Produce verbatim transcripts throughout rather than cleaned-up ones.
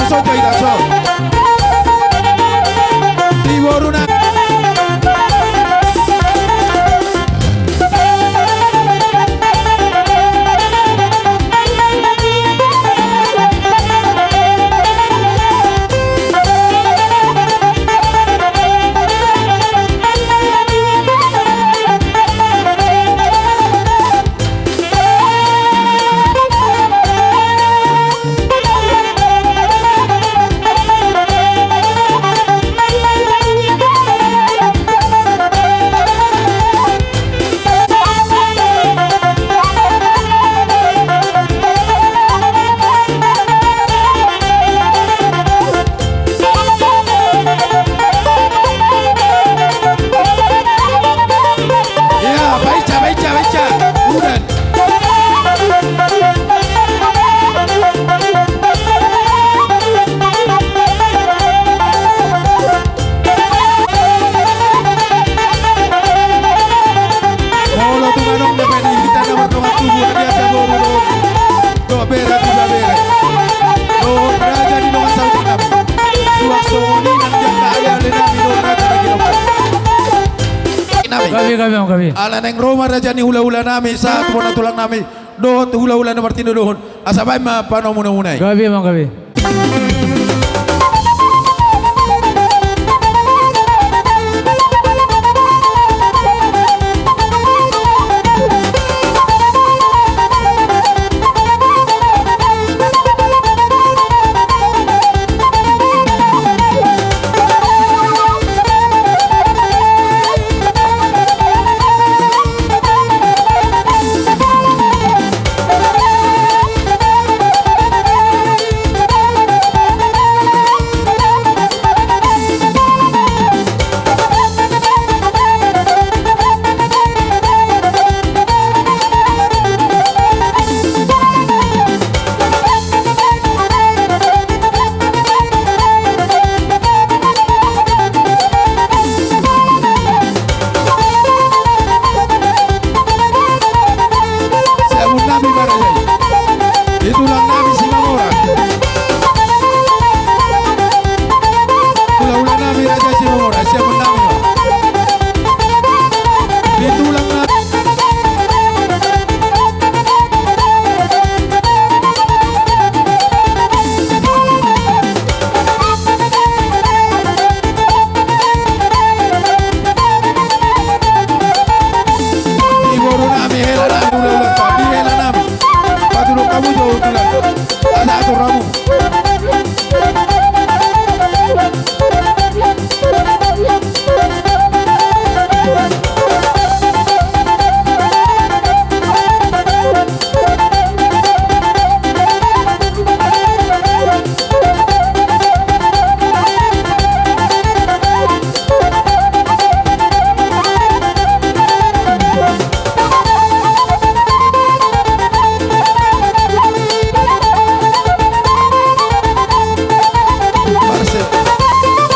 Soto ita so. Di boruna. Ia, baca, baca, baca. Udan. Molo tung adong dope di hita na mardongan tubu, raja boru dohot bere tu bere. Dohot raja ni dongan sahuta nami. Suang songon i nang jangka ale nami dohot raja na ginompa nami. Gabe, gabe, gabe. Ala naeng ro ma raja ni hulahula nami, sahat bona tulang nami. Dohot hulahula na martinodohon. Asa baen ma panomunamuna i. Gabe, gabe. Siamun nami ma raja i. Di tulang nami Simamora. Hulahula nami raja Simamora, siamun nami ma. Di tulang nami. Di boru nami, hela nami, hulahula, di hela nami. Patuduk hamu jo, hulahula. Asa atur hamu.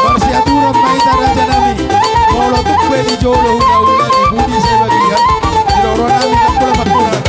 Marsiaturan ma hita raja nami. Molo tung pe di jolo hulahula, di pudi sabagian, di roha nami ndang pola marturan.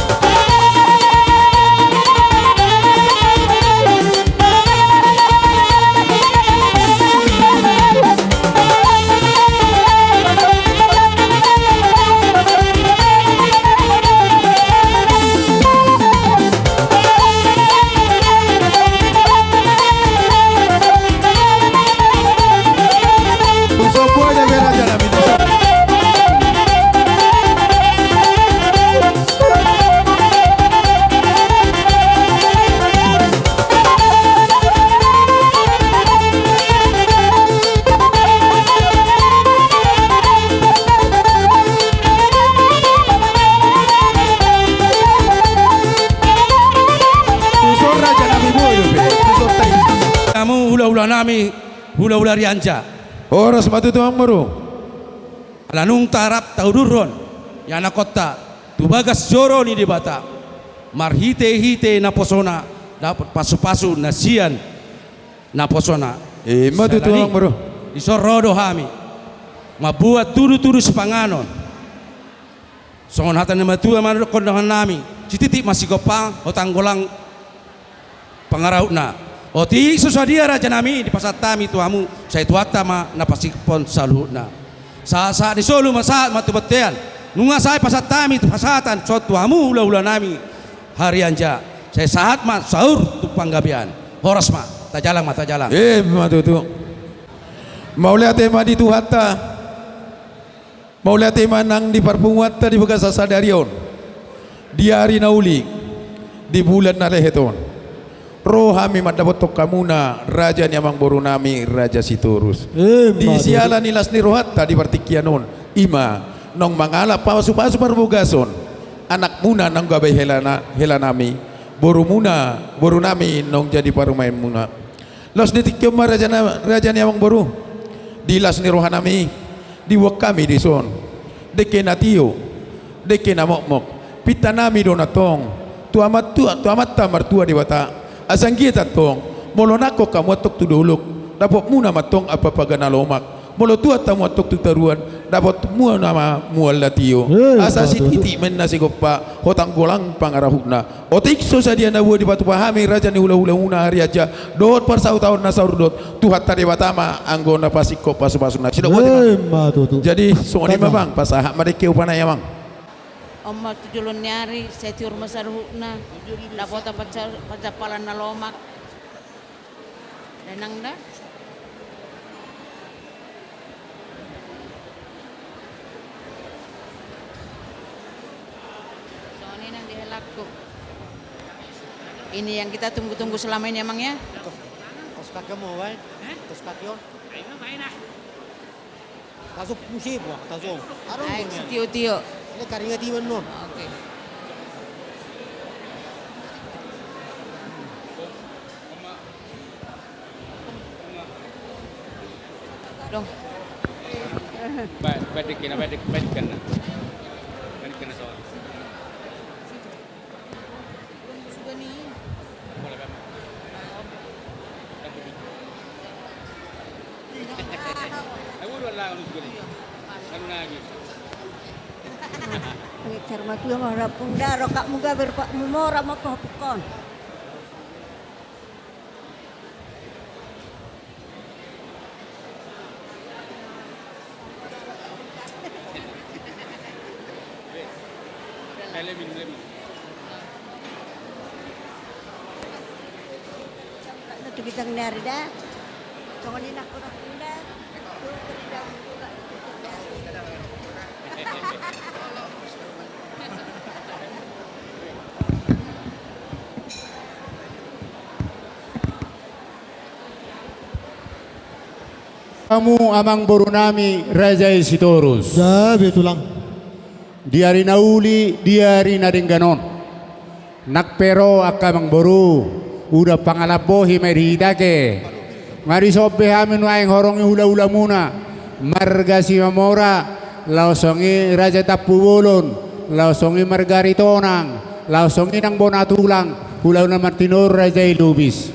Tuson raja nami, boi dope tuson tai. Hamu hulahula nami, hulahula Rianja. Horas ma tutu amang boru. Ala nunga rap taudurhon ianakhonta tu bagas joro ni Debata, marhitehite naposona, dapot pasupasu na sian naposona. Ima tutu amang boru. Dison ro do hami mambuat tudutudu sipanganon. Songon hata ni natuatua ma dohonon nami: Sititi ma sigompa, hotang golang pangarahutna. Otik so sadia raja nami dipasahat hami tu hamu, sai Tuhanta ma na pasingkophon saluhutna. Sahat-sahat ni solu ma sahat ma tu bontean. Nunga sae pasahat hami tu hasahatan son tu hamu hula-hula nami Harianja. Sai sahat ma saur tu panggabean. Horas ma, tajalang ma, tajalang. Emma tutu. Mauliate ma di Tuhanta. Mauliate ma nang di parpunguanta di bagasan sadari on, di ari na uli, di bulan na lehet on. Ro hami mandapothon hamuna raja ni amangboru nami Raja Sitorus. Emma tutu. Di siala ni las ni rohanta di partingkian on, i ma naung mangalap pasu-pasu parbagason anakmuna naung gabe hela na-, hela nami, borumuna, boru nami naung jadi parumaenmuna. Laos di tingki on ma raja na-, raja ni amangboru, di las ni roha nami, diboan hami dison dengke na tio, dengke na mokmok. Pinta nami do na tong tu amat tua, tu Amanta Martua Debata, asa anggiat antong molo nangkok hamu antong tu dolok, dapotmuna ma antong ampapaga na lomak. Molo tuat hamu antong tu toruan, dapotmuna ma mual na tio. Eh, asa betul, sititi betul. Mena sigompa, hotang golang pangarahutna. Otik so sadia na boi dipatupa hami raja ni hula-hulamuna Harianja dohot parsahutaon na saur dohot, Tuhanta Debata ma anggo na pasingkop pasu-pasuna. Sidok botima. Emma tutu. Jadi songon i ma, Bang, pasahat ma dengke upa nai, Amang. On ma tu joloan ni ari, sai tiur ma saluhutna, dapotan pansa-, pansampalan na lomak. Nang da. Songon i nang di helakku. Ini yang kita tunggu-tunggu selama ini, Amang, ya. Kos, kos kaki mau, Bang? Hah? Kos kaki on. Ayo, main ah. Tasuk musi buah, tasuk. Ayo, sitio-tio. Ini karingat iwan non. Oke. Dong. Ba-, badik kena, badik, badik kena. Badik kena soal. Ngejar ma tua ma rapung daro, kak muga berpak mumora ma pohon. Itu kita ngendari dah. Jangan enak kurang indah. Hamu amangboru nami Raja i Sitorus. Gabe tulang. Di ari na uli, di ari na denggan on. Nang pe ro angka amangboru, uda pangalap bohi ma di hita ke. Nga dison be hami nuaeng horong ni hula-hulamuna, marga Simamora, laos songon i Raja Tampubolon, laos songon i marga Aritonang, laos songon i nang bona tulang, hula-hula Martinor Raja i Lubis.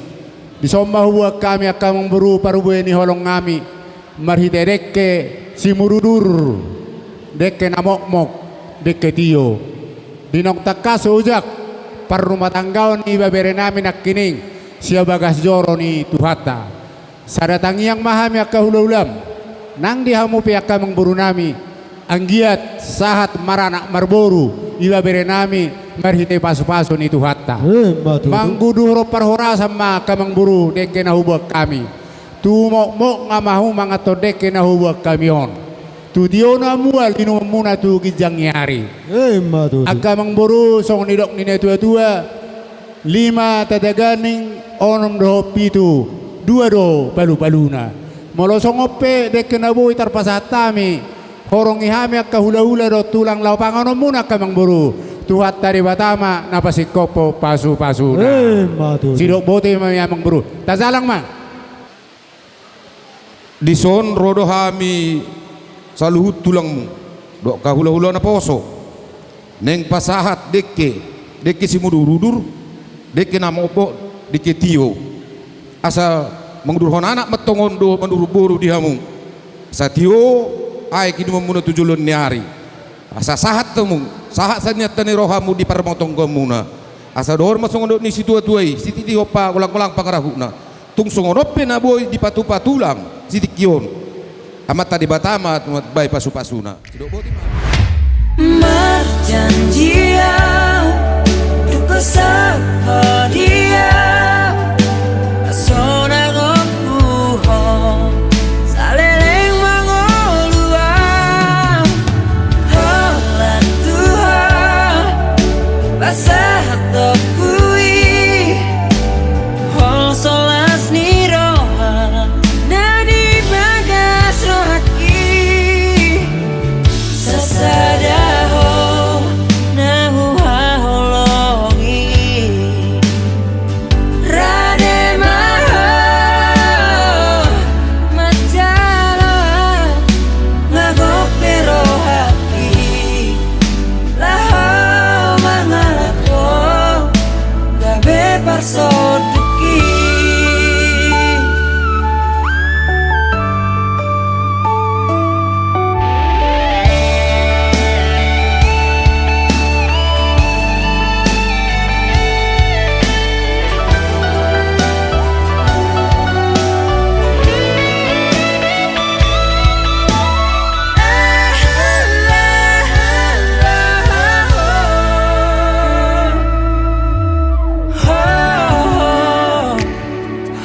Dison ma huboan hami angka amangboru parbue ni holong nami, marhite dengke simudur-udur, dengke na mokmok, dengke tio. Di naung tangkas ojak parrumatanggaon ni ibebere nami nangkining sian bagas joro ni Tuhanta. Sada tangiang ma hami angka hula-hulam, nang di hamu pe angka amangboru nami, anggiat sahat maranak marboru ibebere nami marhite pasu-pasu ni Tuhanta. Eh, ma tutu. Mangguduhon parhorasan ma angka amangboru dengke na huboan hami. Tu mokmok nga ma hamu manganhon dengke na huboan hami on. Tu tio na mual inumonmuna tu ginjang ni ari. Eh, ma tutu. Angka amangboru, songon nidok ni natua-tua, lima tataganing, onom dohot pitu, dua do palu-paluna. Molo songon pe dengke na boi tarpasahat hami, horongi hami angka hula-hula dohot tulang laho panganonmuna angka amangboru, Tuhanta Debata ma na pasingkophon pasu-pasuna. Eh, ma tutu. Sidok botima ma i amangboru. Tajalang ma. Dison ro do hami saluhut tulangmu dohot angka hula-hula naposo, naeng pasahat dengke, dengke simudur-udur, dengke na mokmok, dengke tio. Asa mangudurhon anak ma antong on dohot manurut boru di hamu. Asa tio aek inumonmuna tu joloan ni ari. Asa sahat hamu, sahat sian nianta ni rohamu di parrumatanggaonmuna. Asa dohot ma songon nidok ni situa-tua i, sititi hompa, golang-golang pangarahutna. Tung songon on pe na boi dipatupa tulang di tingki on, Amanta Debata ma na mambahen pasupasuna. Sidok boti ma. Marjanji au, tung sahat ho di au, sonang ho, saleleng mangolu au. Holan tu ho, pasahat ho tu i, holso las ni roha, na di bagas rohangki. Sasada ho na huhaholongi. Rade ma ho manjalo, nga gok be rohangki. Laho mangalap ho, gabe parsondukki.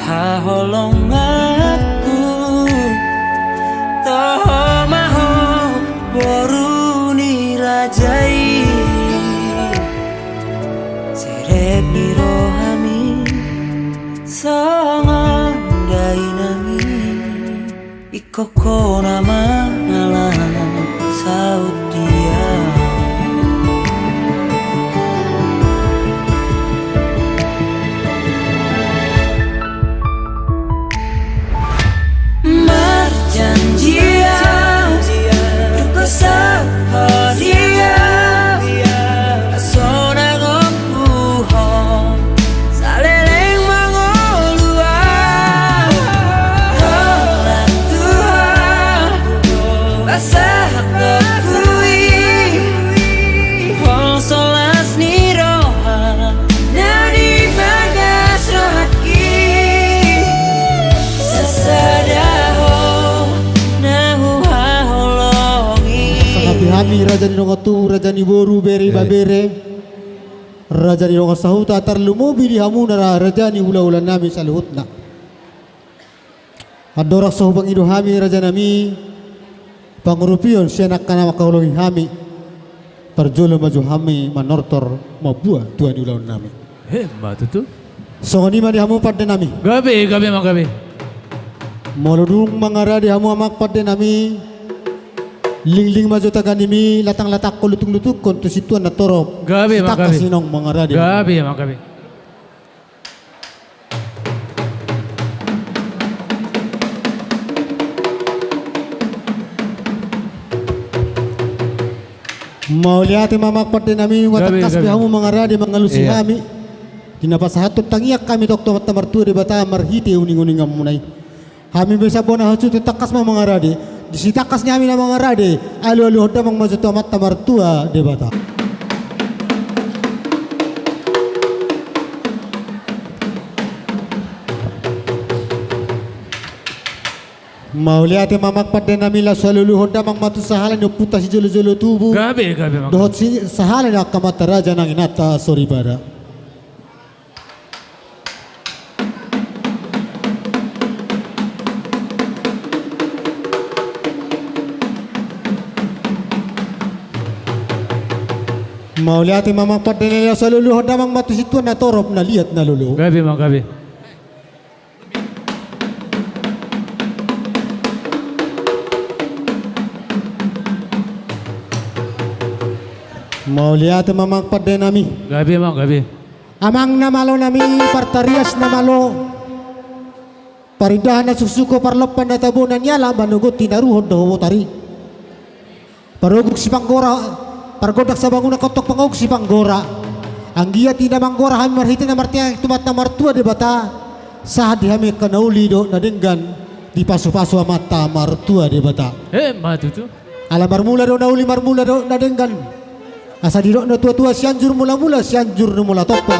Haholonganku, toho ma ho boru ni raja i. Serep ni rohami songon dainang i. Ingkon ho na mangalap, saut dia. Marjanji au, tung sahat ho di au, sonang ho tu ho, saleleng mangolu au. Holan tu ho, pasahat ho tu i, holso las ni roha, na di bagas rohangki. Sasada ho na huhaholongi. Sangap hami raja ni dongan tubu, raja ni boru, bere, eh, ibebere, raja ni dongan sahuta, tarlumobi di hamuna ra-, raja ni hulahula nami saluhutna. Andorang so hupangido hami raja nami pangurupion sian angka na mangkaholongi hami, parjolo ma jo hami manortor mamboan tua ni ulaon nami. He, ma tutu. Songon i ma di hamu pande nami. Gabe, gabe ma gabe. Molo dung mangarade hamu amang pande nami, lingling ma jo taganimi, latanglatangkon, lutunglutunghon tu situan na torop. Gabe ma gabe. Sitangkas i naung mangarade. Gabe ma gabe. Mauliate ma amang pande nami, nunga tangkas be hamu mangarade mangalusi hami. Di na pasahathon tangiang hami tongtong tu Amanta Martua Debata marhite uninguninganmuna i. Hami be sambona hasuhuton tangkas ma mangarade. Di sitangkas ni hami na mangarade, alualuhon damang ma jo tu Amanta Martua Debata. Mauliate ma amang pande nami, laos alualuhon damang ma tu sahala ni ompunta sijolojolo tubu. Gabe, gabe ma gabe. Dohot si sahala ni angka amanta raja nang inanta soripada. Mauliate ma amang pande nami, laos alualuhon damang ma tu situan na torop na liat na lolo. Gabe ma gabe. Mauliate ma amang pande nami. Gabe ma gabe. Amang na malo nami, partarias na malo, parindahan na suksuk, parlompan na tabo, na nialap manogot tinaruhon dohot botari. Paroguk sipanggora, pargondang sabangunan, tongtong pangauk sipanggora. Anggiat i na manggora hami marhite na martangiang tu Amanta Martua Debata, sahat di hami angka na uli dohot na denggan, dipasupasu Amanta Martua Debata. He, ma tutu. Ala marmula do na uli, marmula do na denggan. Asa didok na tuatua, Sianjur Mulamula, Sianjur ni Mulatompa.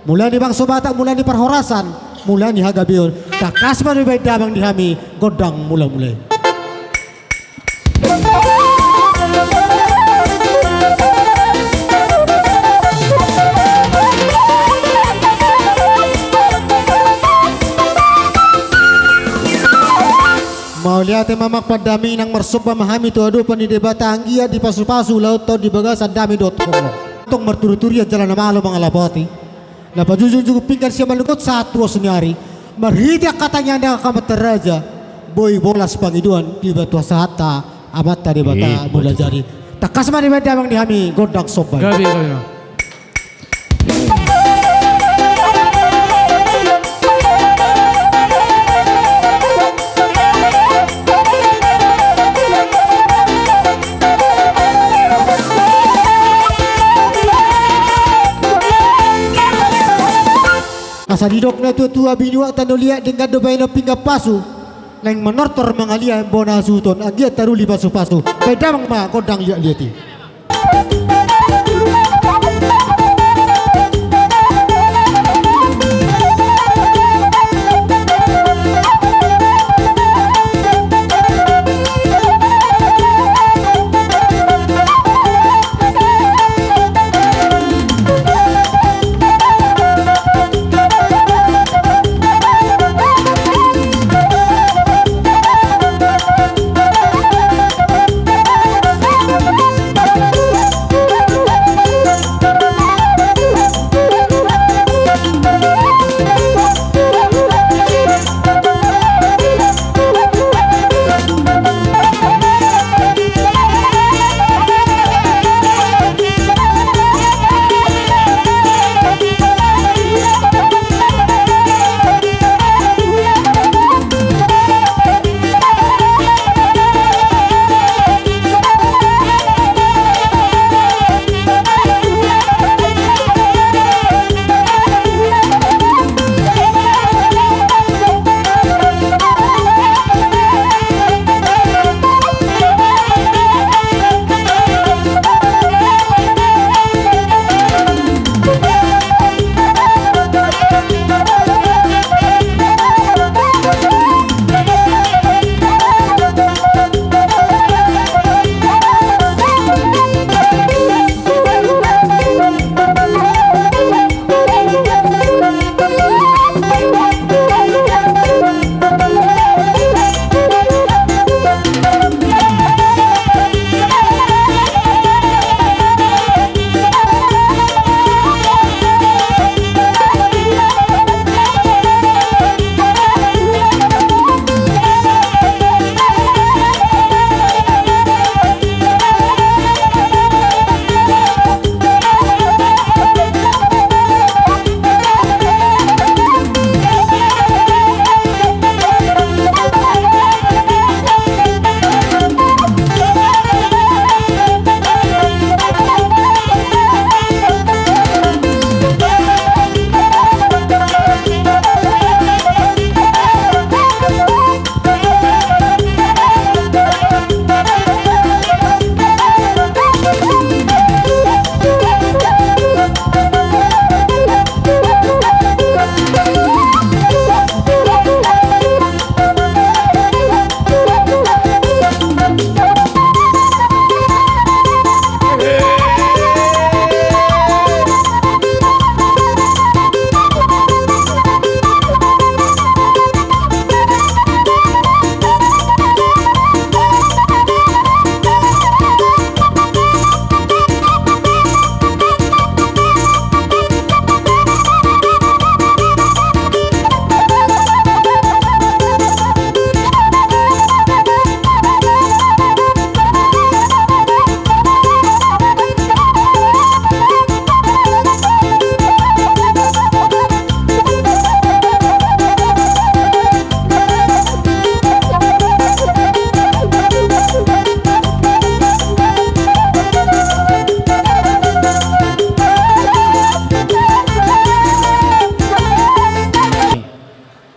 Mula ni bangso Batak, mula ni parhorasan. Mula ni hagabeon, tangkas ma dibahen damang di hami gondang mula-mula i. Mauliate ma amang pande, nang marsomba ma hami tu adopan ni Debata, anggiat dipasu-pasu ulaonta on di bagasan dame dohot holong. Tong marturi-turian jala na malo mangalapoti. Na pajujung-jujung pinggan sian manogot sahat tu ulos ni ari. Marhite angka tangiang ni angka amanta raja, boi bolas pangidoan di batu hasahata Amanta Debata. Eh, Mulajadi. Tangkas ma dibahen damang di hami gondang somba i. Gabe, gabe. Asa didok na tua-tua, binuat tano liat, denggan do bahenon pinggan pasu. Naeng manortor mangaliat, bona hasuhuton, anggiat taruli pasu-pasu. Bahen damang ma gondang liat-liat i.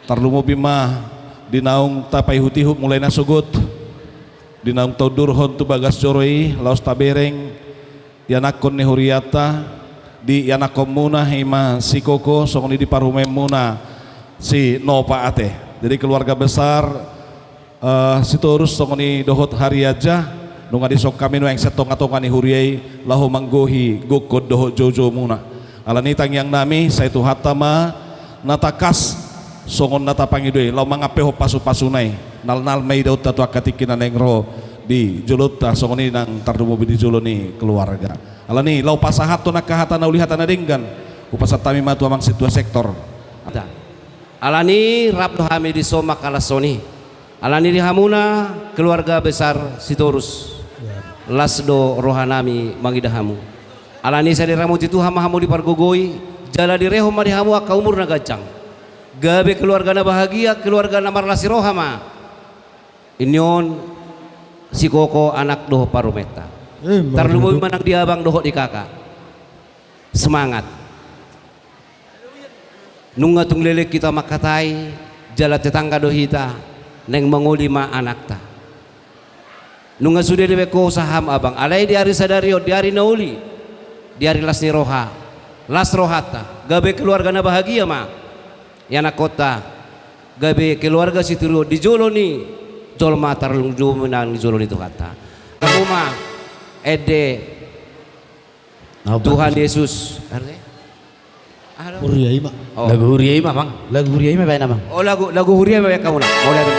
Tarlumobi ma di naung tapaihut-ihut mulai nasogot, di naung taundurhon tu bagas joro i laos tabereng ianakhon ni hurianta, di ianakkonmuna i ma si Koko, songon i di parumaenmuna Si Nopa ate. Jadi keluarga besar, eh, Sitorus songon i dohot Hariaja, nunga dison hami nuaeng sian tonga-tonga ni huria i, laho manggohi gokhon dohot joujou muna. Alani i tangiang nami, sai Tuhanta ma na tangkas songon na tapangido i, laho mangampehon pasu-pasuna i. Nalnal ma i daonta tu angka tingki na naeng ro di jolonta, songon i nang tarlumobi di jolo ni keluarga. Alani i, laho pasahathon angka hata na uli, hata na denggan, hupasahat hami ma tu amang sintua sektor. Alani i rap do hami dison mangkalashon i. Alani i di hamuna keluarga besar Sitorus, las do roha nami mangida hamu. Alani i sai diramoti Tuhan ma hamu di pargogoi, jala direhon ma di hamu angka umur na ganjang. Gabe keluarga na bahagia, keluarga na marlas ni roha ma. Ini on si Koko anak dohot parumenta. Eh, tarlumobi ma nang di abang dohot di kakak. Semangat. Nunga tung leleng hita mangkatai, jala tetangga do hita, naeng mangoli ma anakta. Nunga sude dibaen ho saham abang, alai di ari sadari on, di ari na uli, di ari las ni roha, las rohanta, gabe keluarga na bahagia ma ianakkonta, gabe keluarga sitiruon di jolo ni jolma tarlumobi nang di jolo ni Tuhanta. Hamu ma ende Tuhan Yesus. Huria i ma. Oh. Lagu huria i ma, Amang. Lagu huria i ma baen, Amang. Oh, lagu, lagu huria i ma baen hamu na. Oh, lagu.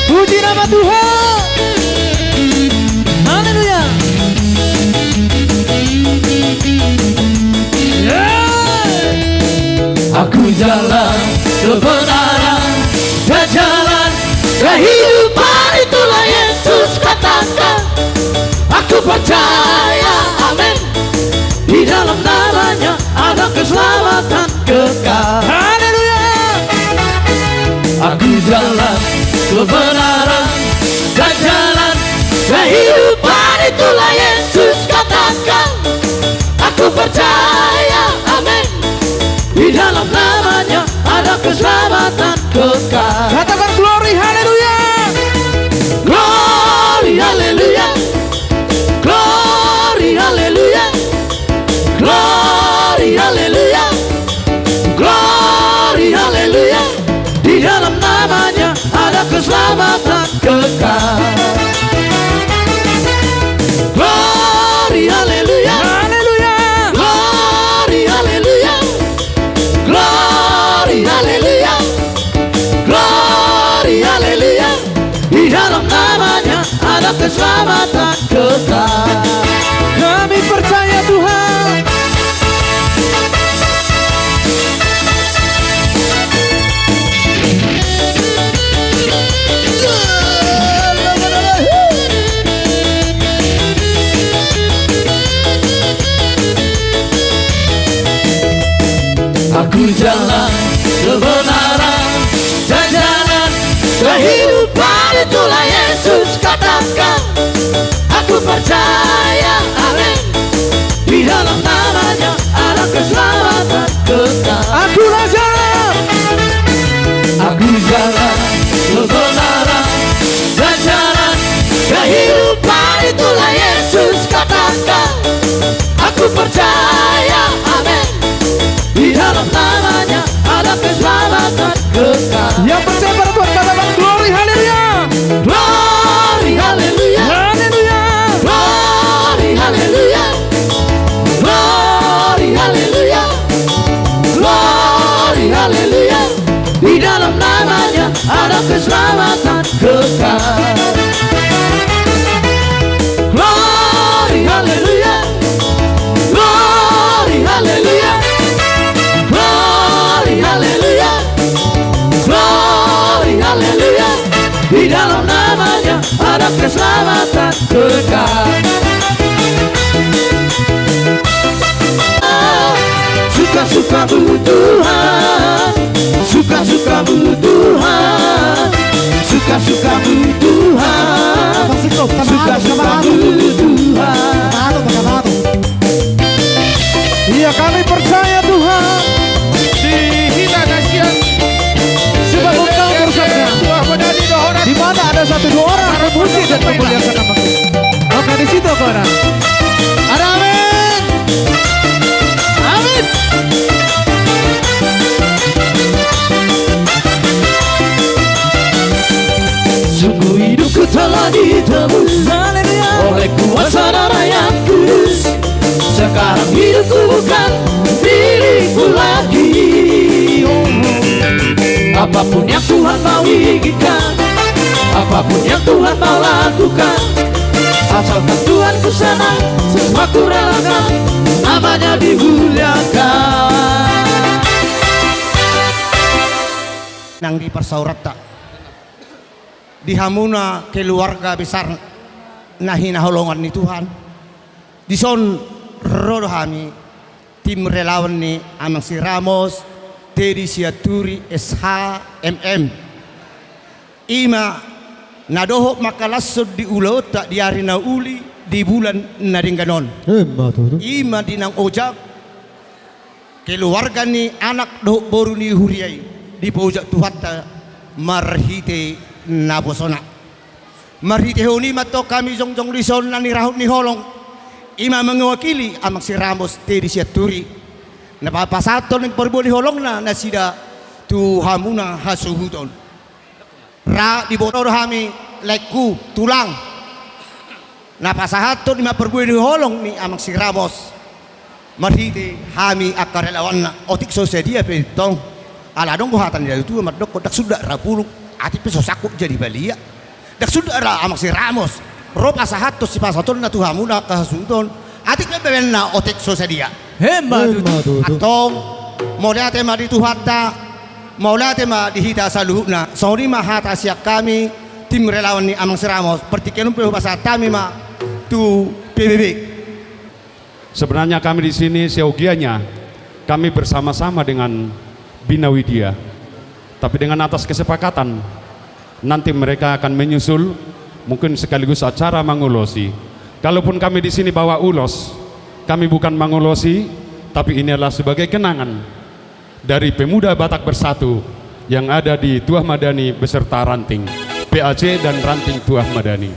Puji nama Tuhan. Haleluya. Aku jalan kebenaran dan jalan kehidupan, itulah Yesus katakan. Aku percaya, amin. Di dalam namanya ada keselamatan kekal. Haleluya. Aku jalan kebenaran dan jalan kehidupan, itulah Yesus katakan. Aku percaya, amin. Di dalam namanya ada keselamatan kekal. Katakan glory, haleluya. Glory, haleluya. Glory, haleluya. Glory, haleluya. Glory, haleluya. Di dalam namanya ada keselamatan kekal. Glory, haleluya. Haleluya. Glory, haleluya. Glory, haleluya. Glory, haleluya. Di dalam namanya ada keselamatan kekal. Kami percaya, Tuhan. Aku jalan kebenaran dan jalan kehidupan, itulah Yesus katakan. Aku percaya, amin. Di dalam namanya ada keselamatan kekal. Aku jalan. Aku jalan kebenaran dan jalan kehidupan, itulah Yesus katakan. Aku percaya, amin. Di dalam namanya ada keselamatan kekal. Yang percaya pada Tuhan katakan glory, haleluya. Glory, haleluya. Haleluya. Glory, haleluya. Glory, haleluya. Glory, haleluya. Di dalam namanya ada keselamatan kekal. Glory, haleluya. Glory, haleluya. Glory, haleluya. Glory, haleluya. Di dalam namanya ada keselamatan kekal. Suka-sukamu Tuhan, suka-sukamu Tuhan, suka-sukamu Tuhan, suka-sukamu Tuhan. Iya, kami percaya, Tuhan. Di hita nasihat. Sebab Engkau bersabda, di mana ada satu dua orang memuji dan memuliakan nama-Mu, maka di situ Engkau ada. Ada amin. Amin. Tinggikan apapun yang Tuhan mau lakukan, asalkan Tuhan ku senang, semua ku relakan, namanya dimuliakan. Nang di parsaoranta, di hamuna keluarga besar na hinaholongan ni Tuhan, dison ro do hami, tim relawan ni Amang Siramos, Teddy Sianturi, S H, M M. I ma na dohot mangkalashon di ulaonta di ari na uli di bulan na denggan on. Ima tutu. I ma di nang ojak, keluarga ni anak dohot boru ni huria i dipaojak Tuhanta marhite naposona. Marhitehon i ma tong hami jongjong dison na nirahut ni holong, i ma mewakili Amang Siramos Teddy Sianturi, na pasahathon parbue ni holongna nasida tu hamuna hasuhuton. Ra diboto do hami, laengku, tulang, na pasahathon i ma parbue ni holong ni Amang Siramos. Marhite hami angka relawanna, otik so sadia pe tong. Ala adong do hata ni natuatua mandok, ndang sundat ra pulung, atik pe so sangkut jadi balian. Ndang sundat ra Amang Siramos ro pasahathon sipasahatonna tu hamuna angka hasuhuton, atik pe baenna otik so sadia. Ima tutu. Antong, mauliate ma di Tuhanta, mauliate ma di hita saluhutna. Songon i ma hata sian hami, tim relawan ni Amang Siramos. Partingkian on pe hupasahat hami ma tu P B B. Sebenarnya kami di sini seyogianya kami bersama-sama dengan Bina Widya. Tapi dengan atas kesepakatan, nanti mereka akan menyusul, mungkin sekaligus acara mangulosi. Kalaupun kami di sini bawa ulos, kami bukan mangulosi, tapi ini adalah sebagai kenangan dari Pemuda Batak Bersatu yang ada di Tuah Madani beserta Ranting, P A C dan Ranting Tuah Madani.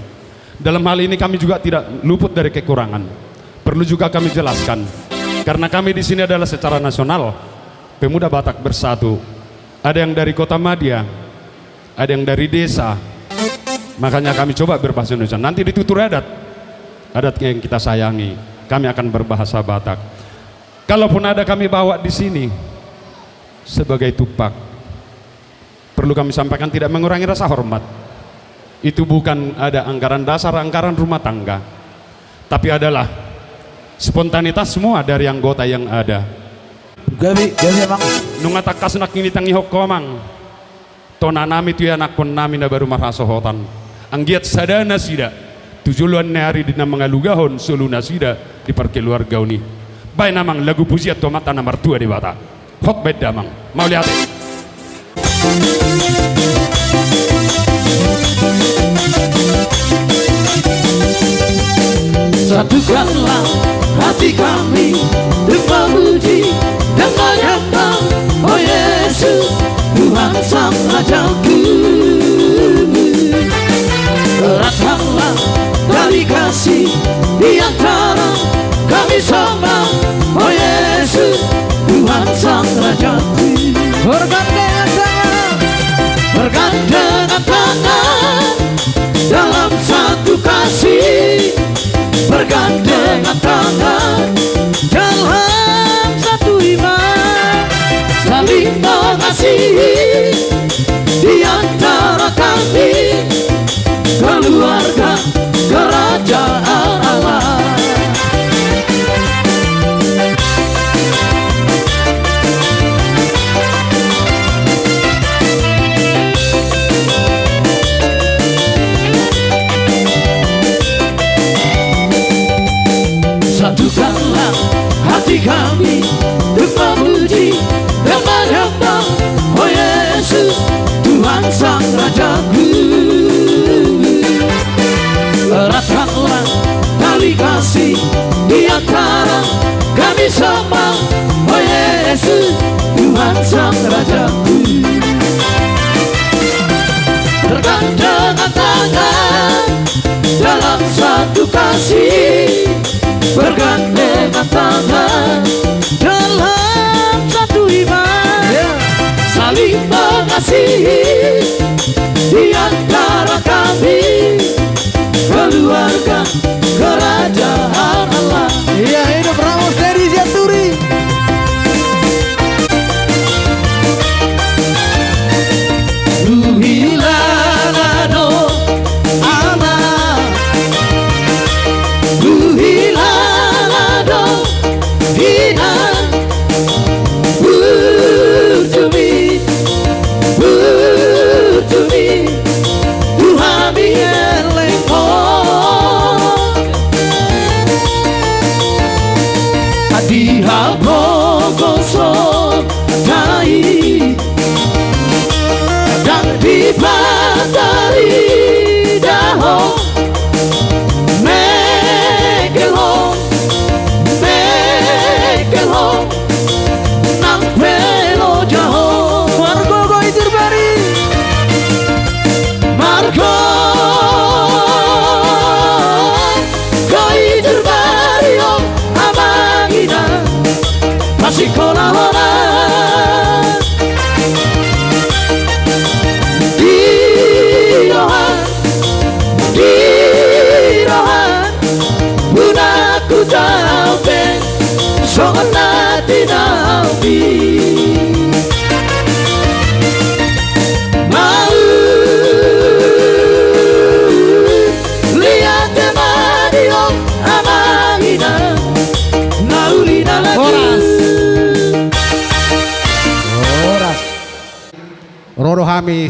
Dalam hal ini kami juga tidak luput dari kekurangan. Perlu juga kami jelaskan, karena kami di sini adalah secara nasional, Pemuda Batak Bersatu. Ada yang dari Kota Madya, ada yang dari desa. Makanya kami coba berbahasa Indonesia. Nanti di tutur adat, adat yang kita sayangi, kami akan berbahasa Batak. Kalaupun ada kami bawa di sini sebagai tupak, perlu kami sampaikan, tidak mengurangi rasa hormat. Itu bukan ada anggaran dasar, anggaran rumah tangga, tapi adalah spontanitas semua dari anggota yang ada. Gabe, gabe, Amang. Nunga tangkas nangkin ditangihon ho, Amang, tona nami tu ianakhon nami na baru marhasohotan. Anggiat sada nasida tu joloan ni ari di na mangalugahon solu nasida di parkeluargaon i. Baen, Amang, lagu pujian tu Amanta na martua Debata. Hot, baen damang. Mauliate. Satukanlah hati kami untuk memuji dan menyembah, oh Yesus, Tuhan Sang Rajaku. Eratkanlah tali kasih di antara kami semua, oh Yesus, Tuhan Sang Rajaku. Bergandengan tangan, bergandengan tangan dalam satu kasih, bergandengan tangan dalam satu iman, saling mengasihi di antara kami, keluarga kerajaan Allah. Satukanlah hati kami untuk memuji dan menyembah, oh Yesus, Tuhan Sang Rajaku. Eratkanlah tali kasih di antara kami semua, oh Yesus, Tuhan Sang Rajaku. Bergandengan tangan dalam satu kasih, bergandengan tangan dalam satu iman, ya, saling mengasihi di antara kami, keluarga kerajaan Allah. Iya, hidup Ramos dari Jaturi. Ruhi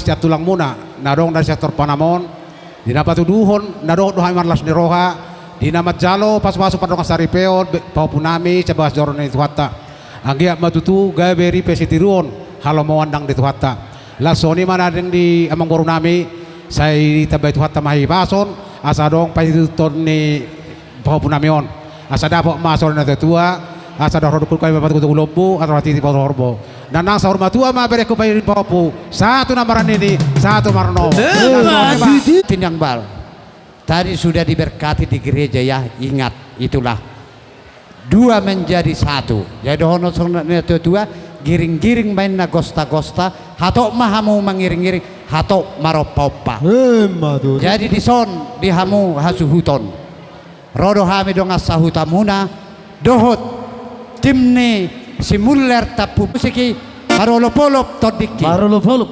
sian tulangmuna na adong na di sektor Panamon, di na patuduhon na dohot do hami marlas ni roha, di na manjalo pasupasu pardongan saripeon be-, pahompunami sian bagas joro ni Tuhanta. Anggiat ma tutu gabe ripe sitiruon, halomoan nang di Tuhanta. Laos songon i ma na denggan di amangborunami, sai ditambai Tuhanta ma hahipason, asa adong paihutihut ni pahompunami on. Asa dapot ma sori na tuatua, asa dohot rohangku ma patugu-tugu lombu, asa roha titi patugu horbo. Nanang saur matua ma berengku paihut pahompu, sahat tu na marnini, sahat tu na marnono. Emma tutu. Tiniang bal. Tadi sudah diberkati di gereja ya, ingat, itulah. Dua menjadi satu. Jadi dohonon songon na tuatua, giring-giring ma inna gosta-gosta, hatop ma hamu mangiring-iring, hatop marompa-ompa. Emma tutu. Jadi dison di hamu hasuhuton. Ro do hami dongan sahutamuna, dohot tim ni si Muller Tampumusik i, marolop-olop tondingki. Marolop-olop.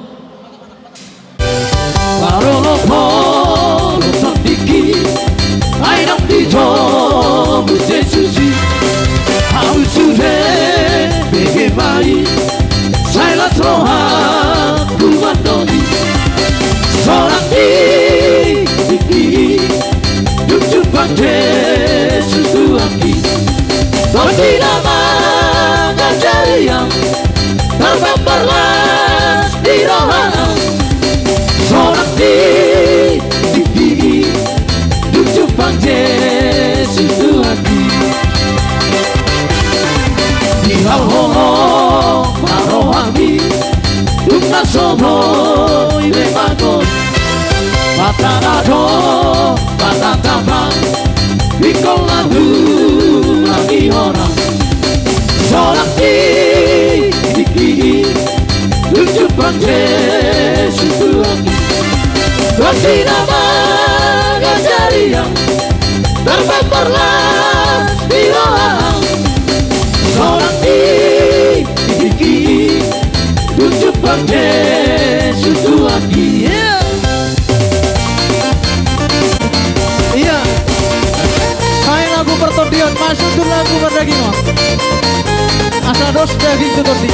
Marolop-olop tondingki, ai ndang ditomu Jesus i. Hamu sude bege ma i, sai las rohangku mandok i. Sonang i tingki i, dung jumpang Jesus tuangki. Tondi na mangajari au, tarpambar las ni roha au. Sonang i tingki i, dung jumpang Jesus tuangki. Di hau holong ma rohami, dung na so boi be mago. Mata na do, mata tamba, ingkon na hulangi hona. Sonang i tingki i, dung jumpang Jesus tuangki. Tondi na mangajari au, tarpambar las ni roha au. Sonang i tingki i, dung jumpang Jesus tuangki. Iya. Iya. Sai lagu partondion, masuk tu lagu pardagingon. Asa dos daging tu tondi.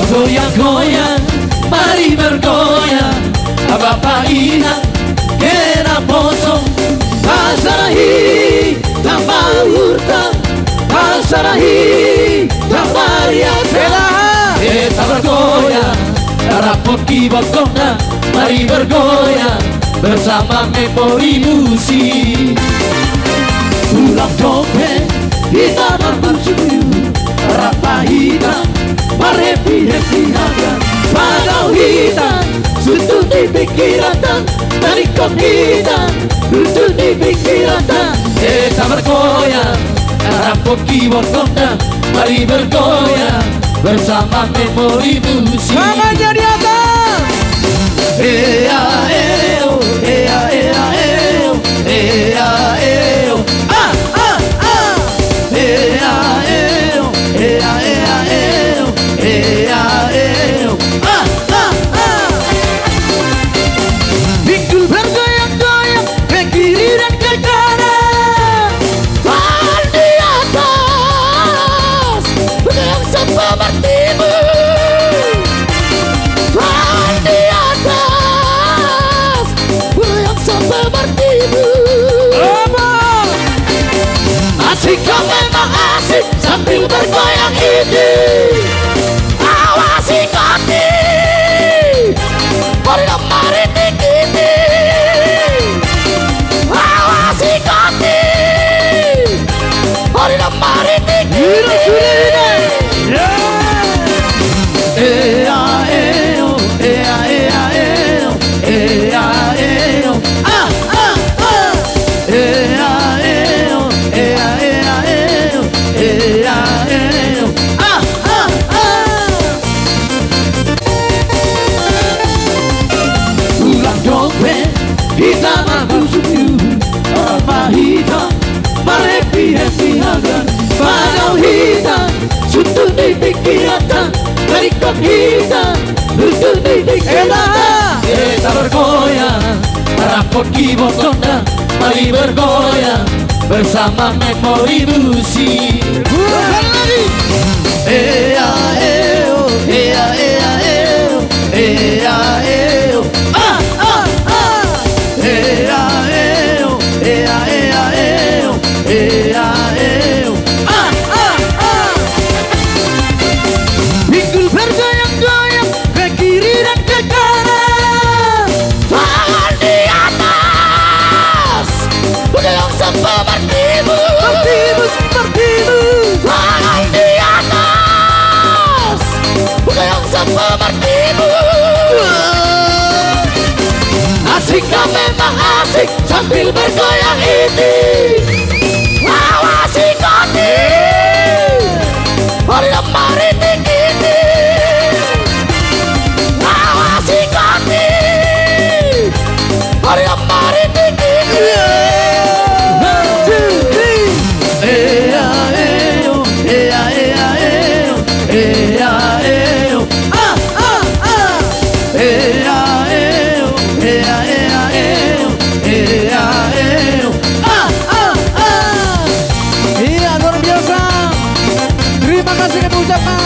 Goyang-goyang, mari bergoyang, bapa inang, naposo, pasada hita ma hurta, pasada hita ma riasa. Hela. Hita bergoyang, rap hon kibotna, mari bergoyang bersama Memori Musik. Ulang dope hita marmusik, rap ma hita marhappy-happy haga. Pagau hita suntung di pingkiranta, taringkot hita runtung di pingkiranta. Hita bergoyang, rap hon kibotna, mari bergoyang bersama Memori Musik. Tangannya di atas. Ea eo, ea ea eo, ea eo. Ah, ah, ah. Ea eo, ea ea eo, ea eo. Ah, ah, ah. Pinggul bergoyang-goyang ke kiri dan ke kanan. Tangan di atas, goyang sampai bertimbun. Tangan di atas, goyang sampai bertimbun. Apa? Asik kau memang asik sambil bergoyang ini. Awas ingkoti. Ori na mari tingkiti. Awas ingkoti. Ori na mari tingkiti. Ea eo, ea ea eo, ea eo. Ah, ah, ah. Ea eo, ea ea eo, ea eo. Ah, ah, ah. Ulang dope hita marmusik, rap ma hita marhappy-happy haga. Pagau hita suntung di pingkiranta, taringkot hita runtung di pingkiranta. Hita bergoyang, rap hon kibotna, mari bergoyang bersama Memori Musik. Sekali lagi. Ea eo, ea ea Martimus. Martimus, Martimus. Tangan di atas. Goyang sampai Martimus. Asik, kau memang asik sambil bergoyang ini. Awasi kau ni. Hari lemari tinggi. Awasi kau ni. Hari lemari tinggi. One, two, three. Ea, eo, ea, ea, eo, ea, eo. Ah, ah, ah. Ea, eo, ea, ea, eo, ea, eo. Ah, ah, ah. Iya, luar biasa. Terima kasih kami ucapkan.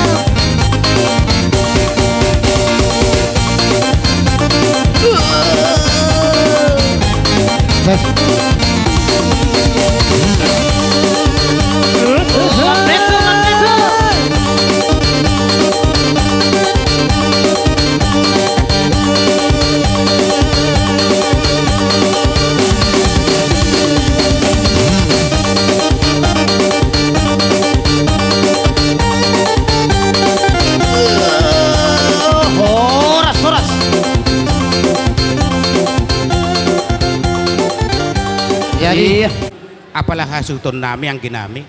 Horas, horas. Jadi, apala hasuhuton nami, anggi nami,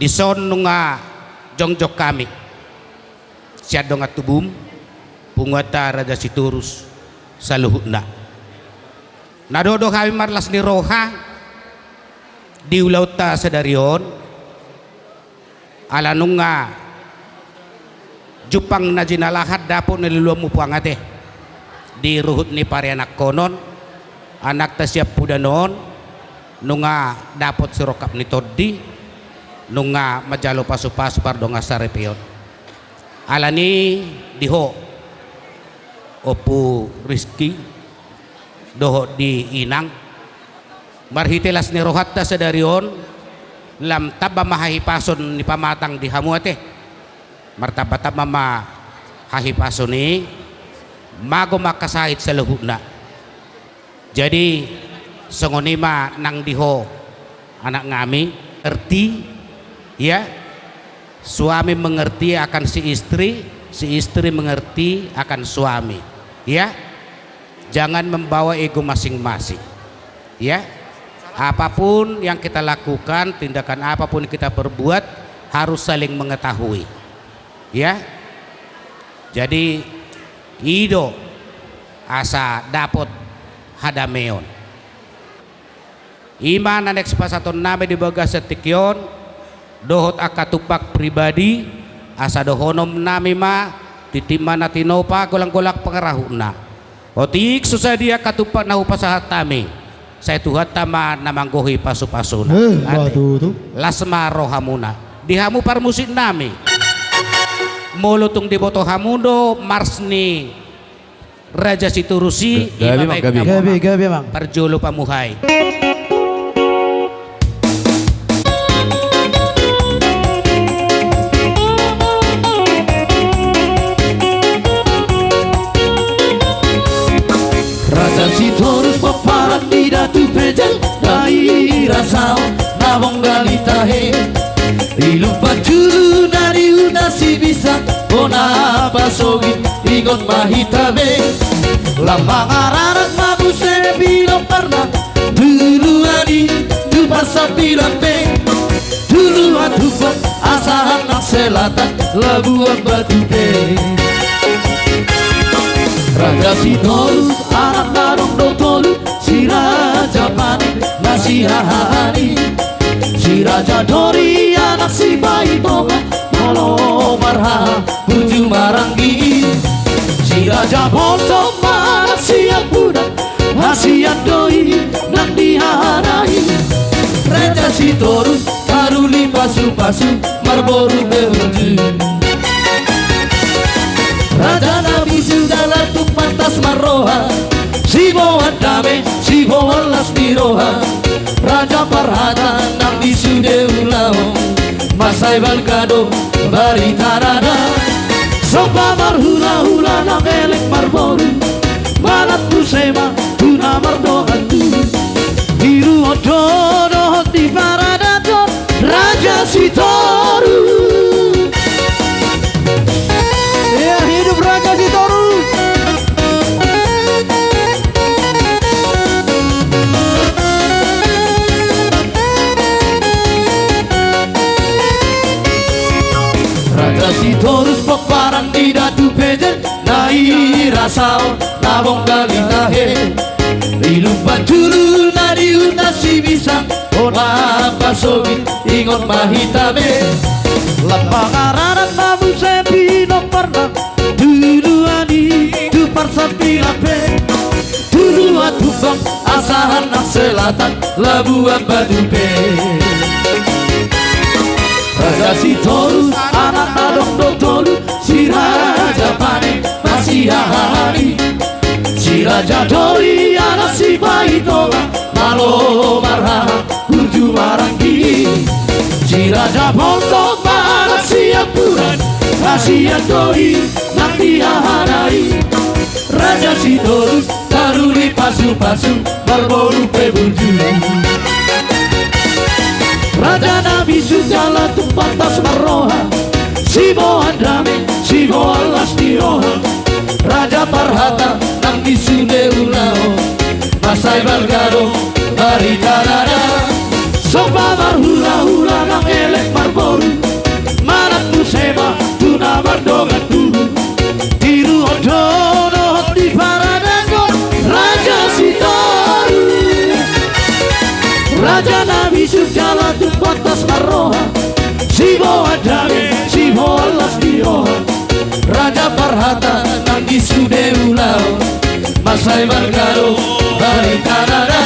dison nunga jongjong hami sian dongan tubum, punguanta Raja Sitorus saluhutna. Na dohot do hami marlas ni roha di ulaonta sadari on, ala nunga jumpang na jinalahan dapot na niluluanmu, Puang, ate, di ruhut ni parianakhonon, anakta siampudan on, nunga dapot sirongkap ni tondi, nunga manjalo pasupasu pardongansaripeon. Alani di ho, Ompu Rizky, dohot di inang, marhite las ni rohanta sadari on, lam tamba ma hahipason ni pamatang di hamu, ate. Martambatamba ma hahipason i, mago ma angka sahit saluhutna. Jadi, songon i ma nang di ho, anak nami, ngerti, ya. Suami mengerti akan si istri, si istri mengerti akan suami, ya. Jangan membawa ego masing-masing, ya. Apapun yang kita lakukan, tindakan apapun yang kita perbuat, harus saling mengetahui, ya. Jadi, i do asa dapot hadameon. I ma na naeng sipasahaton nami di bagasan tingki on, dohot angka tumpak pribadi, asa dohonon nami ma, tintin ma na tinopa, golang-golang pangarahutna. Otik so sadia angka tumpak na hupasahat hami, sai Tuhanta ma na manggohi pasupasuna. Eh, ate, ma tutu. Las ma rohamuna. Di hamu parmusik nami, molo tung diboto hamu do mars ni Raja Sitorus i, gabe, ima, Bang, baen gabe. Hamu, gabe, amang, gabe, amang. Parjolo pamuhai. Raja Sitorus pomparan ni Datu Pejal, daerah Saon na manggali tahe. Ilumpa julu na di huta Sibinsang, bona pasogit ingot ma hita be. Lambang ararat ma muse pilomparna, tuluan i tu parsambilan be. Tuluan Tuban, Asahan nang Selatan, Labuan Batu pe. Raja Sitorus anak na adong do tolu, si Raja Panik nang si Hahaani, si Raja Dori anak si Baitonga, malo marhaha puju maranggi. Si Raja Boltok ma anak siampudan, hasian do i nang di haha nai. Raja Sitorus taruli pasupasu, marboru be hunju. Raja na bisu dalan tung pantas marroha, siboan dame, siboan las ni roha. Raja parhata nang di sude ulaon, mansai balga do barita na da. Somba marhulahula na melek marboru, manat muse ma tu na mardongan tu. Tiruon do Parang ni Datu Pejen na i Rasaon na bonggal i tahe. I Lumban Julu na di huta Simisang, ona pasogit ingot ma hita be. Lambang aranan na muse pinomparna, tu dua ni tu parsambilan pe. Tu dua Tumbang, Asahan nang Selatan, Labuan Batu pe. Raja Sitorus, anakna adong do tolu, si Raja Pane, Masihahahan i. Si Raja Doli, anak si Paitonga, malo marhaha, burju maranggi. Si Raja Bontok, anak si Ampuran, hasian do i, nang di hahana i. Raja Sitorus, taruli pasupasu, marboru pe burju. Raja na bisuk jala tung pantas marroha, siboan dame, siboan las ni roha. Raja parhata nang di sude ulaon, mansai balga do barita na da. Somba marhulahula nang elek marboru, manat muse ma tu na mardongan tubu. Tiruon do dohot diparadathon Raja Sitorus. Raja na bisuk jala tung pantas marroha, siboan dame, siboan las ni roha. Raja parhata nang di sude ulaon, mansai balga do barita na da.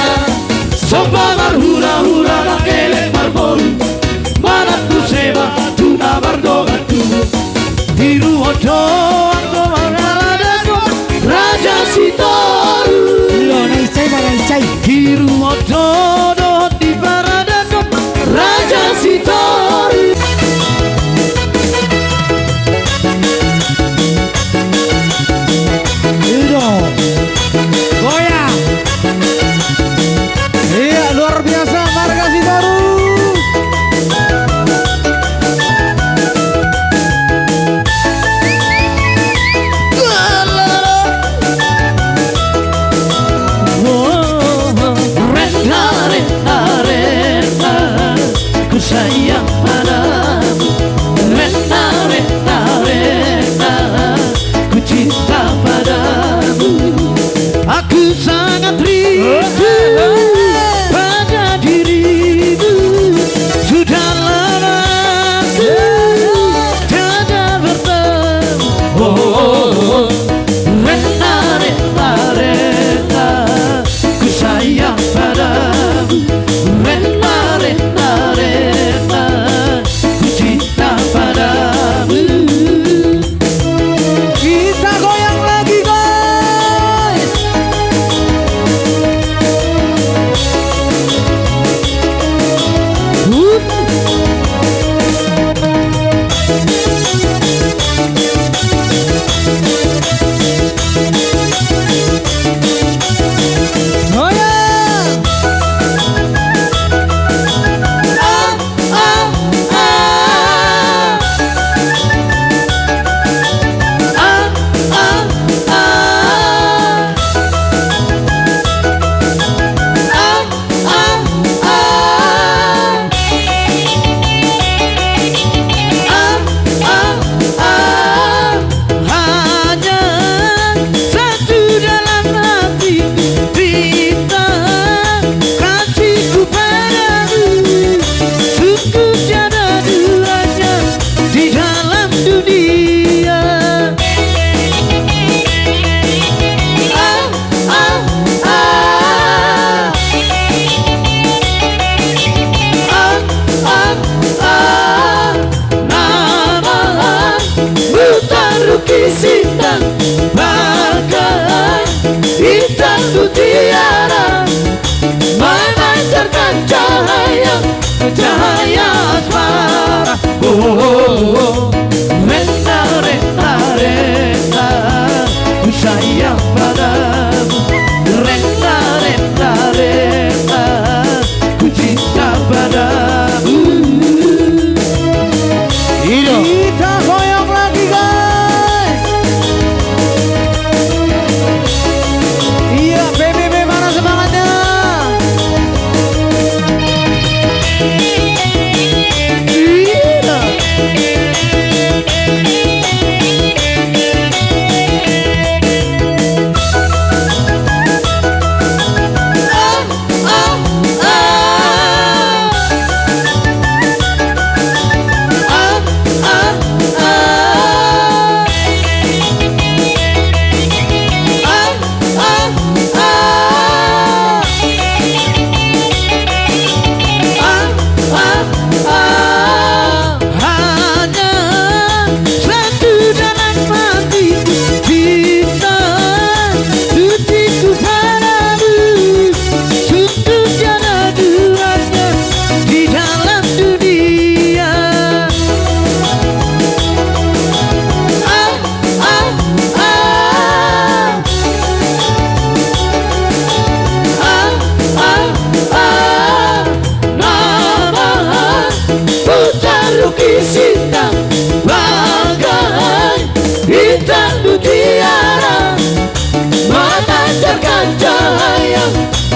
Somba marhulahula nang elek marboru, manat muse ma tu na mardongan tubu. Tiruon do anggo maradathon Raja Sitorus. Lo na isai ma na isai. Tiruon do dohot diparadathon Raja Sitorus. Ido. Goyang.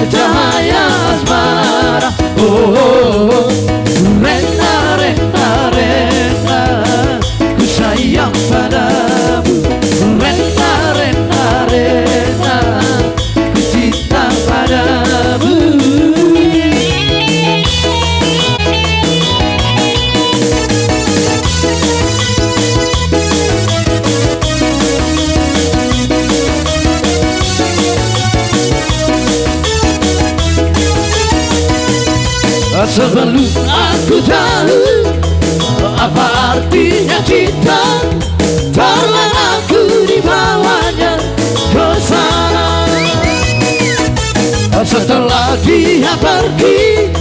Cahaya asmara, oh, oh, oh. Rena, rena, rena, ku sayang padamu. Rena, rena, rena, ku cinta padamu. Sebelum aku tahu apa artinya cinta, terlena aku dibawanya ke sana. Setelah dia pergi,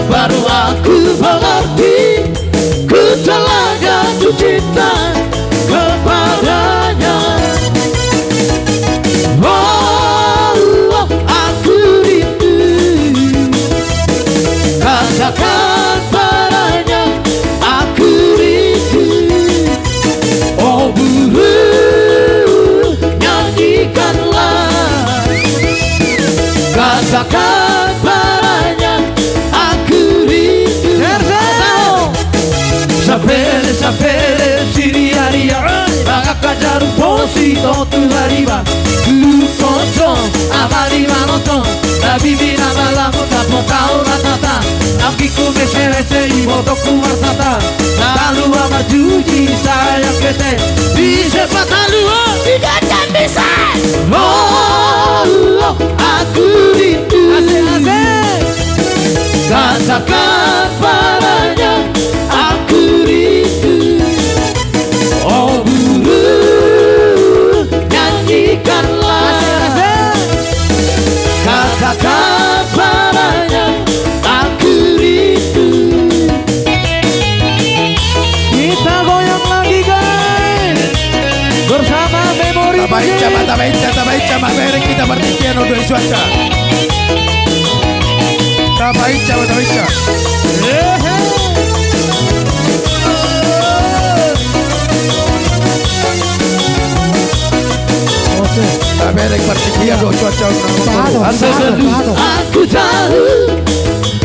baru aku mengerti, ku telah jatuh cinta kepadanya. Oh, oh, aku rindu. Katakan padanya, aku rindu. Oh, burung, nyanyikanlah. Katakan padanya, aku rindu. Sapele, sapele, siriaria, bagak ajar bosi, totu hariba. Dulu kocong, abadi manocong, tapi bina balamu, tak mau tahu rata-rata. Anggiku mesere, se ibotoku martata. Talu amarjuji, sayang kete, bisa patalu, oh. Tidak akan bisa. Oh, oh, aku rindu. Asik, asik. Katakan padanya, aku rindu. Oh, burung, nyanyikanlah. Asik, asik. Katakan padanya, aku rindu. Kita goyang lagi, guys. Bersama Memory. Tabaen, Jack. Tabaen, Jack, tabaen, Jack, mamereng hita partingkian on dua suasa. Tabaen, Jack, tabaen, Jack. Hehe. Oke. Tabereng partingkian on dua suasa. Tahan, tahan, tahan. Sebelum aku tahu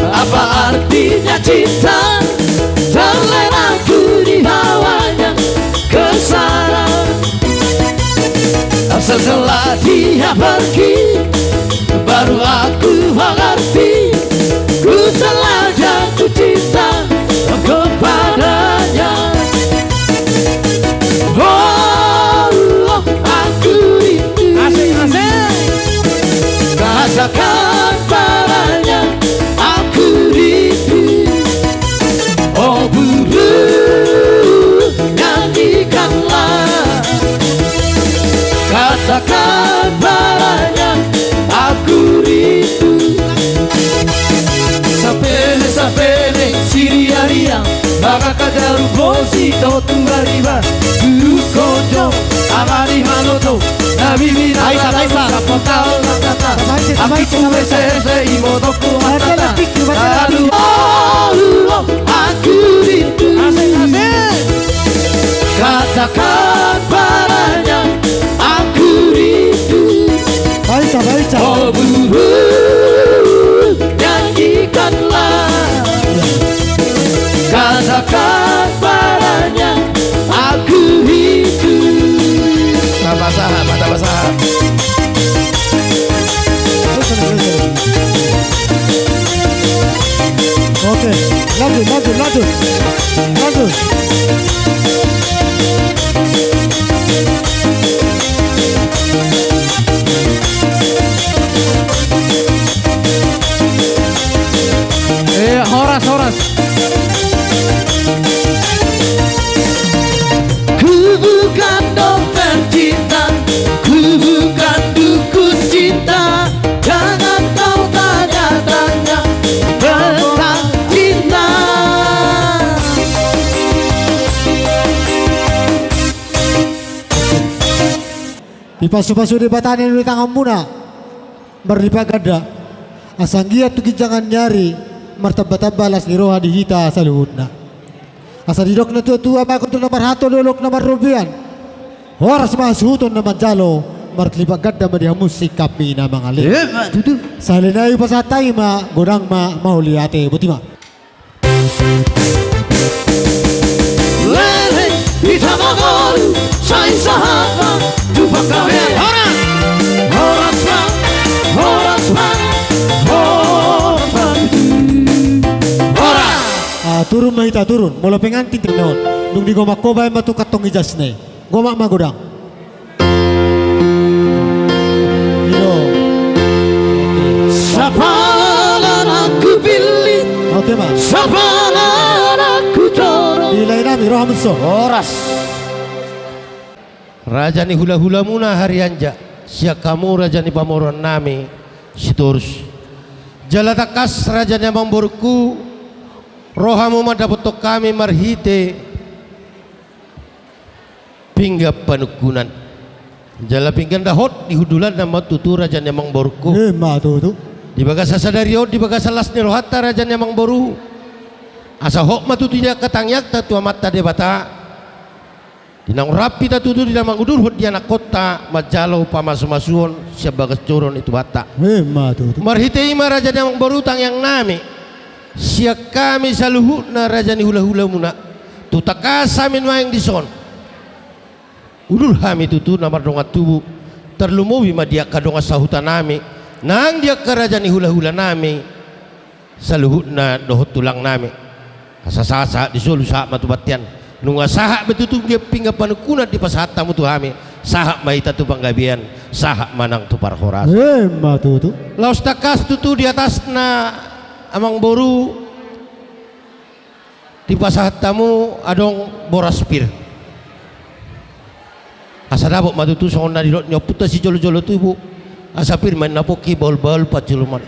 apa artinya cinta, terlena aku dibawanya ke sana. Setelah dia pergi, baru aku mengerti, ku telah jatuh cinta kepadanya. Oh, oh, aku rindu. Asik, asik. Katakan padanya, aku rindu. Oh, burung, nyanyikanlah. Katakan padanya, aku rindu. Sapele, sapele, siriaria, bagak ajar bosi, totu hariba. Dulu kocong, abadi manocong, tapi bina balamu, tak mau tahu rata-rata. Anggiku mesere, se ibotoku martata. Talu, oh, oh, aku rindu. Asik, asik. Katakan padanya, aku rindu. Baik, baik. Oh, burung, nyanyikanlah. Katakan padanya, aku rindu. Tambah sahat, tambah sahat. Oke, lanjut, lanjut, lanjut. Lanjut. Eh, horas, horas. Ku bukan dokter cinta, ku bukan dukun cinta, jangan kau tanya-tanya tentang cinta. Dipasu-pasu Debata ninna di tanganmuna, marlipat ganda. Asa anggiat tu ginjangan ni ari, martamba-tamba las ni roha di hita saluhutna. Asa didok na tua-tua, mangkon tu na marhato, dolok na marrobean. Horas ma hasuhuton na manjalo, Marlipat ganda ma di hamu singkapmi na mangale. Emma tutu. Sahali nai hupasahat hami ma godang ma mauliate, boti ma. Leleng hita mangolu, sai sahat ma tu panggabean. Horas! Horas ma, horas ma, horas ma tutu. Horas! Ah, turun ma hita, turun. Molo pengantin tu na on. Dung digomak ho baen ma tu kantong ijasna i. Gomak ma godang. Ido. Oke. Sapala na hupillit. Oke ma. Sapala na hutorop. Di lae nami, roha muso. Horas. Raja ni hulahulamuna Harianja, sian hamu raja ni pamoruonnami Sitorus. Jala tangkas raja ni amangborungku, ro hamu mandapothon hami marhite pinggan panungkunan. Jala pinggan na hot di hundulanna ma tutu raja ni amangborungku. Emma tutu. Di bagasan sadari on, di bagasan las ni rohanta raja ni amangboru. Asa hot ma tutu di angka tangiangta tu Amanta Debata. Di naung rap hita tutu di na mangudurhon di anakkonta manjalo pamasumasuon sian bagas joro ni Tuhanta. Emma tutu. Marhite i ma raja ni amangboru tangiangnami. Sian hami saluhutna raja ni hulahulamuna. Tung tangkas hami nuaeng dison. Udur hami tutu na mardongan tubu. Tarlumobi ma di angka dongan sahutanami. Nang di angka raja ni hulahulanami. Saluhutna dohot tulangnami. Asa sahat-sahat di solu sahat ma tu bontean. Nunga sahat be tutu pinggan panungkunan dipasahat hamu tu hami. Sahat ma hita tu panggabean. Sahat ma nang tu parhorasan. Emma tutu. Laos tangkas tutu di atasna amangboru. Dipasahat hamu adong boras pir. Asa dapot ma tutu songon na nidok ni ompunta sijolojolo tubu. Asa pir ma ninna pongki, bahulbahul panjuluman.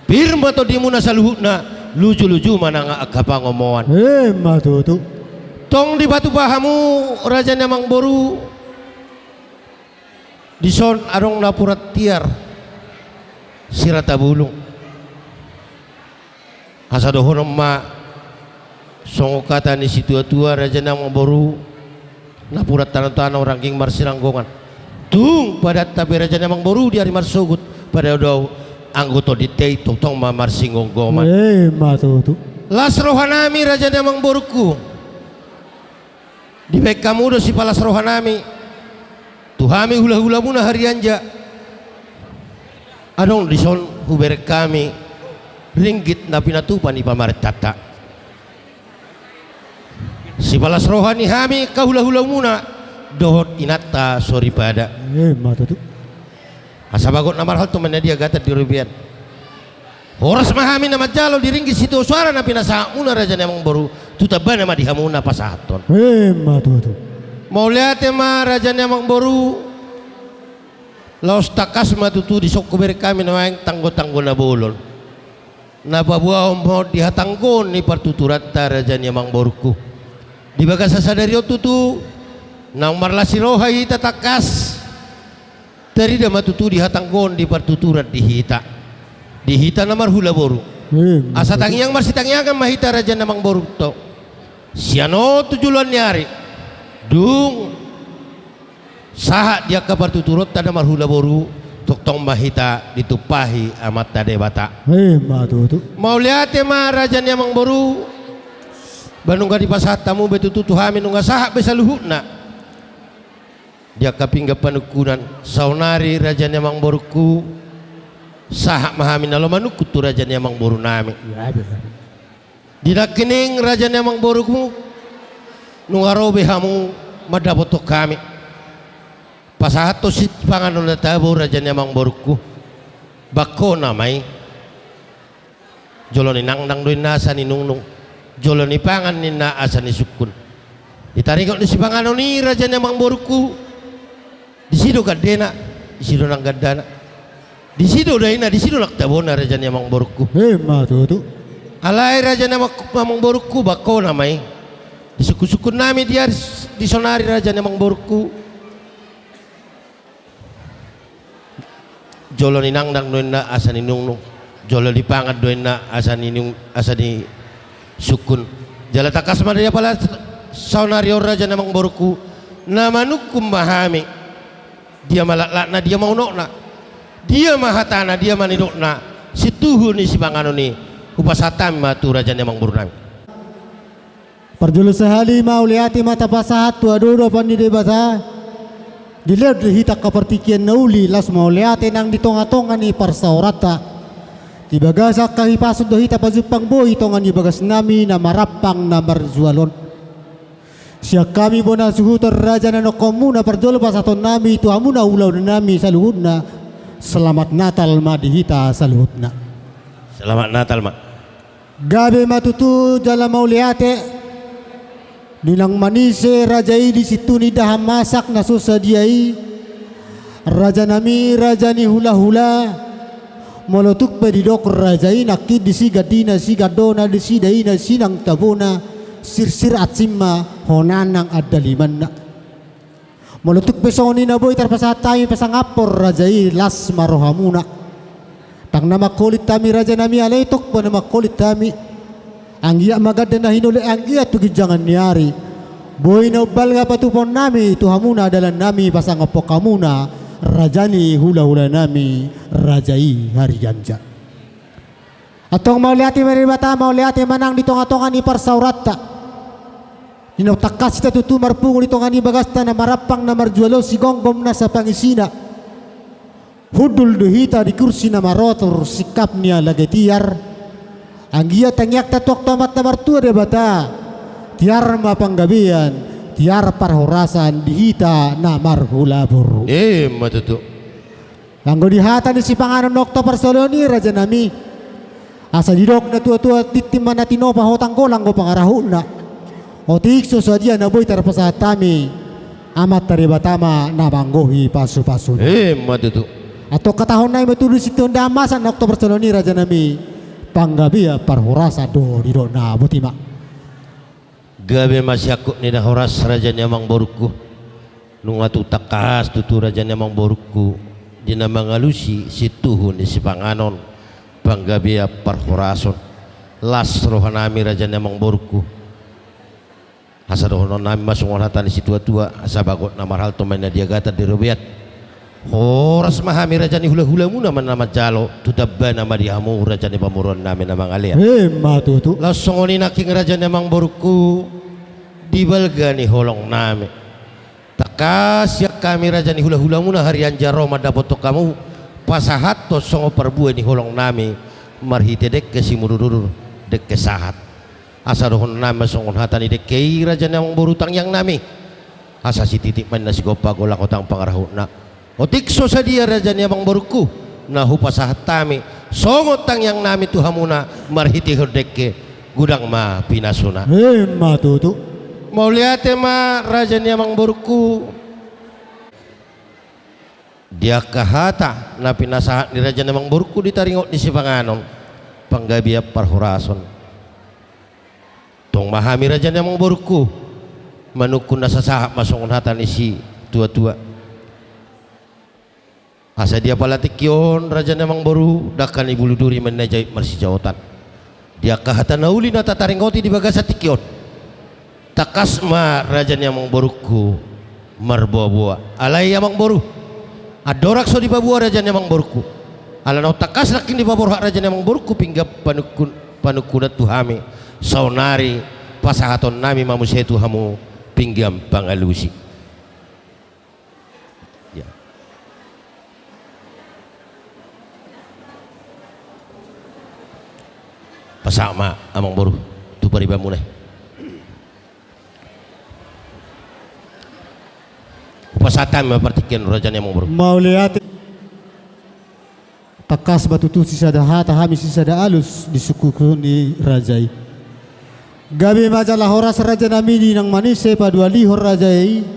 Pir ma tondimuna saluhutna, lujuluju ma nang angka pangomoan. Emma tutu. Tong dipatupa hamu raja ni amangboru. Dison adong napuran tiar Siratabulung. Asa dohonon ma songon hata ni situatua raja ni amangboru, napuran tanotano rangging marsiranggongan. Tung padanta pe raja ni amangboru di ari marsogot, padaodao anggo tondinta i tongtong ma marsigomgoman. Emma tutu. Las rohanami raja ni amangborungku. Dibaen hamu do sipalas rohanami tu hami hulahulamuna Harianja. Adong dison hubereng hami ringgit na pinatupa ni pamarentanta. Sipalas roha ni hami angka hulahulamuna dohot inanta soripada. Emma tutu. Asa bagot na marhalto ma na di agatan di robean. Horas ma hami na manjalo di ringgit sitio soara na pinasahatmuna raja ni amangboru, tu tambana ma di hamu na pasahathon. Emma tutu. Mauliate ma raja ni amangboru. Laos tangkas ma tutu dison hubereng hami nuaeng tanggotanggo na bolon. Na paboahon ma on di hatanggoon ni partuturanta raja ni amangborungku. Di bagasan sadari on tutu naung marlas ni roha hita tangkas. Tarida ma tutu di hatanggoon di partuturan di hita. Di hita na marhula boru. Emma tutu. Asa tangiang marsitangiangan ma hita raja ni amangborungku. Sian on tu joloan ni ari. Dung sahat di angka partuturonta na marhula boru, tongtong ma hita ditumpahi Amanta Debata. Emma tutu. Mauliate ma raja ni amangboru. Ba nunga dipasahat hamu be tutu tu hami nunga sahat be saluhutna. Di angka pinggan panungkunan, saonari raja ni amangborungku, sahat ma hami na laho manungkun tu raja ni amangborunami. Iya, iya. Di nangkining raja ni amangborungku, nunga ro be hamu mandapothon hami. Pasahathon sipanganon na tabo raja ni amangborungku. Bangkona ma i. Jolo ninangnang do inna asa ninungnung. Jolo nipangan ninna asa nisungkun. Di taringot ni sipanganon i raja ni amangborungku. Disi do gandena, disi do nang gandana. Disi do daina, disi do nang tabona raja ni amangborungku. Emma tutu. Alai raja ni amang-, amangborungku bangkona ma i. Disungkunsungkunnami di ari s-, di sonari raja ni amangborungku. Jolo ninangnang do inna asa ninungnung, jolo nipangan do inna asa ninung-, asa nisungkun. Jala tangkas ma di apala saonari on raja ni amangborungku, na manungkun ma hami. Dia ma laklakna, dia ma unokna, dia ma hatana, dia ma nidokna, sintuhu ni sipanganon i, hupasahat hami ma tu raja ni amangboru nami. Parjolo sahali mauliate ma tapasahat tu adopan ni Debata. Dilehon do hita angka partingkian na uli, laos mauliate nang di tongatonga ni parsaoranta. Di bagasan hahipason do hita pajumpang boi tonga ni bagas nami na marampang na marjual on. Sian hami bona suhuton raja na nongkon muna, parjolo pasahaton nami tu hamuna ulaon nami saluhutna. Selamat Natal ma di hita saluhutna. Selamat Natal ma. Gabe ma tutu jala mauliate. Di nang manise raja i di sintuhu ni indahan masak na so sadia i. Raja nami, raja ni hulahula. Molo tung pe didok raja i nangkin disi gandina, si gandona, disi daina, si nang tabona, sirsir ansin ma hona nang andalimanna. Molo tung pe songon i na boi tarpasahat hami pasangaphon raja i, las ma rohamuna. Ndang na mangkolit hami raja nami, alai tong pe na mangkolit hami. Anggiat ma ganda na hinolehon anggiat tu ginjangan ni ari. Boi na umbalga patupaon nami tu hamuna dalan nami pasangaphon hamuna raja ni hulahula nami, raja i Harianja. Antong mauliate ma di Debata, mauliate ma nang di tongatonga ni parsaoranta. Di naung tangkas hita tutu marpungu di tonga ni bagasta na marampang na marjual on, sigomgom nasa pangisina. Hundul do hita di kursi na marotor, singkap ni alage tiar. Anggiat tangiangta tu Amanta Martua Debata, tiar ma panggabean, tiar parhorasan di hita na marhula boru. Emma tutu. Anggo di hata ni sipanganon nokta parsaulian i raja nami, asa didok na tuatua, tintin ma na tinopa, hotang golang do pangarahutna. Otik so sadia na boi tarpasahat hami, Amanta Debata ma na manggohi pasupasuna. Emma tutu. Antong hatahon nami ma tutu di sintuhu ni indahan masak nokta parsaulian i raja nami, panggabean parhorasan do didok na. Boti ma. Gabe ma siangkup ni na horas raja ni amangborungku. Nunga tung tangkas tutu raja ni amangborungku, di na mangalusi sintuhu ni sipanganon, panggabean parhorason, las roha nami raja ni amangborungku. Asa dohonon nami ma songon hata ni situatua, asa bagot na marhalto ma inna di agatan di robean. Horas ma hami raja ni hulahulamuna ma na manjalo, tu tambana ma di hamu raja ni pamoruon nami na mangalean. Emma tutu. Laos songon i nangkin raja ni amangborungku, di balga ni holong nami. Tangkas sian hami raja ni hulahulamuna Harianja ro mandapothon hamu, pasahathon songon parbue ni holong nami, marhite dengke simudurudur, dengke sahat. Asa dohonon nami ma songon hata ni dengke i raja ni amangboru tangiang nami. Asa sititi ma inna sigompa golang hotang pangarahutna. Otik so sadia raja ni amangborungku, na hupasahat hami songon tangiang nami tu hamuna marhitehon dengke, godang ma pinasuna. Emma tutu. Mauliate ma raja ni amangborungku. Di angka hata na pinasahat ni raja ni amangborungku di taringot ni sipanganon, panggabean parhorason. Tong ma hami raja ni amangborungku, manungkun na sasahat ma songon hata ni situatua. Asa di apala tingki on raja ni amangboru, dangka ni bulu duri ma inna jait marsijaotan. Di angka hata na uli na tataringoti di bagasan tingki on, tangkas ma raja ni amangborungku marboaboa. Alai amangboru, andorang so dipaboa raja ni amangborungku, ala naung tangkas nangkin dipaborhat raja ni amangborungku pinggan panungkun, panungkunan tu hami, saonari pasahaton nami ma muse tu hamu pinggan pangalusi. Ya. Pasahat ma amangboru tu paribanmuna i. Hupasahat hami ma partingkian raja ni amangboru. Mauliate. Tangkas ma tutu sisada hata hami sisada alus di sungkun ni raja i. Gabe ma jala horas raja nami di nang manise paduahalihon raja i.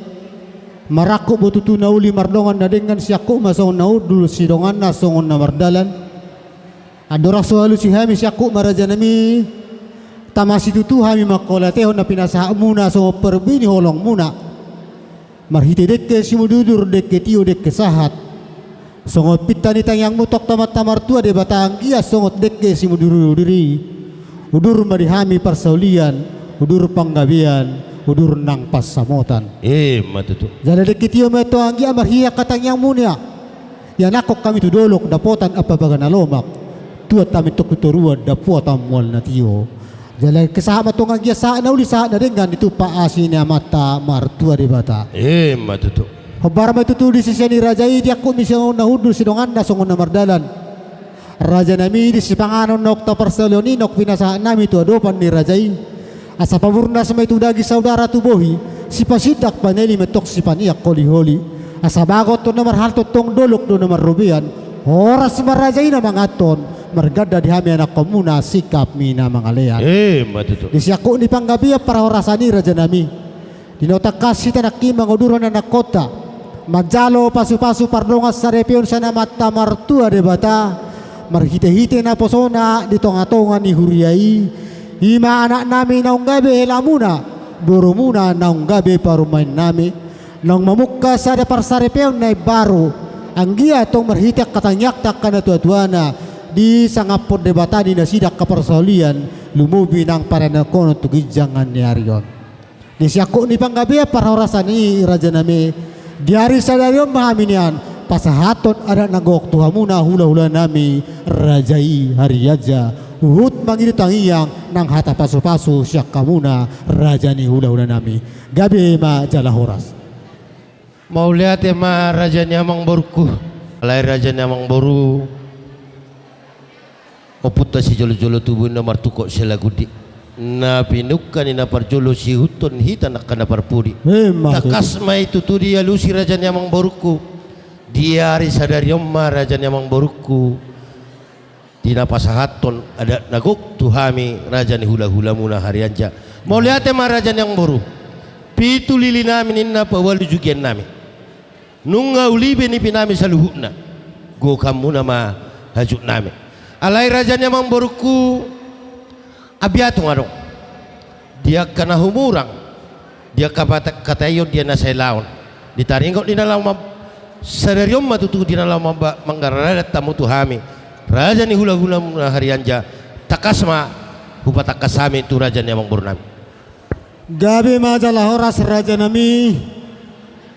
Marangkup do tutu na uli mardongan na denggan, siangkup ma songon na hundul sidonganna songon na mardalan. Andorang so alusi hami siangkup ma raja nami. Tama situtu hami mangkolatehon na pinasahatmuna songon parbue ni holongmuna. Marhite dengke simudurudur, dengke tio, dengke sahat. Songon pinta ni tangiangmu tong tu Amanta Martua Debata, anggiat songon dengke simudurudur i, udur ma di hami parsaulian, udur panggabean, udur nang pansamotan. Emma tutu. Jala dengke tio ma antong anggia marhite angka tangiangmuna, ianakhon hami tu dolok dapotan ampapaga na lomak, tuat hami antong tu toruan dapotan mual na tio. Jala dengke sahat ma antong anggia sahat na uli sahat na denggan ditumpak asi ni Amanta Martua Debata. Emma tutu. Hombar ma tutu di sisean ni raja i, diangkut ni siamun na hundul sidonganna songon na mardalan. Raja nami, di sipanganon naung taparsaulihon i naung pinasahat nami tu adopan ni raja i, asa paburnas ma i tu daging saudara tu bohi, sipasindak panelip ma antong sipaniak holiholi. Asa bagot do na marhalto antong, dolok do na marrobean. Horas ma raja i na manganhon, marganda di hami anakhonmuna singkapmi na mangalean. Emma tutu. Di siangkup ni panggabean parhorasan i raja nami, di na tangkas hita nangkin manguduron anakhonta, manjalo pasupasu pardongansaripeon sian Amanta Martua Debata, marhitehite naposona di tongatonga ni huria i, i ma anak nami naung gabe helamuna, borumuna naung gabe parumaen nami, naung mamungka sada parsaripeon na imbaru, anggia antong marhite angka tangiangta angka natuatuana, disangaphon Debata ni nasida angka parsaulian, lumobi nang paranakhonon tu ginjang ni ari on. Di siangkup ni panggabean parhorasan i raja nami, di ari sadari on ma hami nian pasahathon adat na gok tu hamuna hulahula nami raja i Harianja, huhut mangido tangiang nang hata pasupasu sian hamuna raja ni hulahula nami. Gabe ma jala horas. Mauliate ma raja ni amangborungku. Alai raja ni amangboru, ompunta sijolojolo tubu i na martungkot sialagundi, na pinungka ni na parjolo siihuthon hita angka na parpudi. Emma tutu. Tangkas ma i tutu dialusi raja ni amangborungku. Di ari sadari on ma raja ni amangborungku, di na pasahathon adat na gok tu hami raja ni hulahulamuna Harianja. Mauliate ma raja ni amangboru. Pitu lili nami ninna, paualu jugian nami. Nunga uli be nipi nami saluhutna, gokhonmuna ma hajut nami. Alai raja ni amangborungku, ambiatung adong di angka na humurang, di angka pata-, hataion, di angka na sailaon, di taringot ni na laho mam-, sadari on ma tutu di na laho mamba-, manggarar adat hamu tu hami raja ni hulahulamuna Harianja. Tangkas ma hupatangkas hami tu raja ni amangboru nami. Gabe ma jala horas raja nami.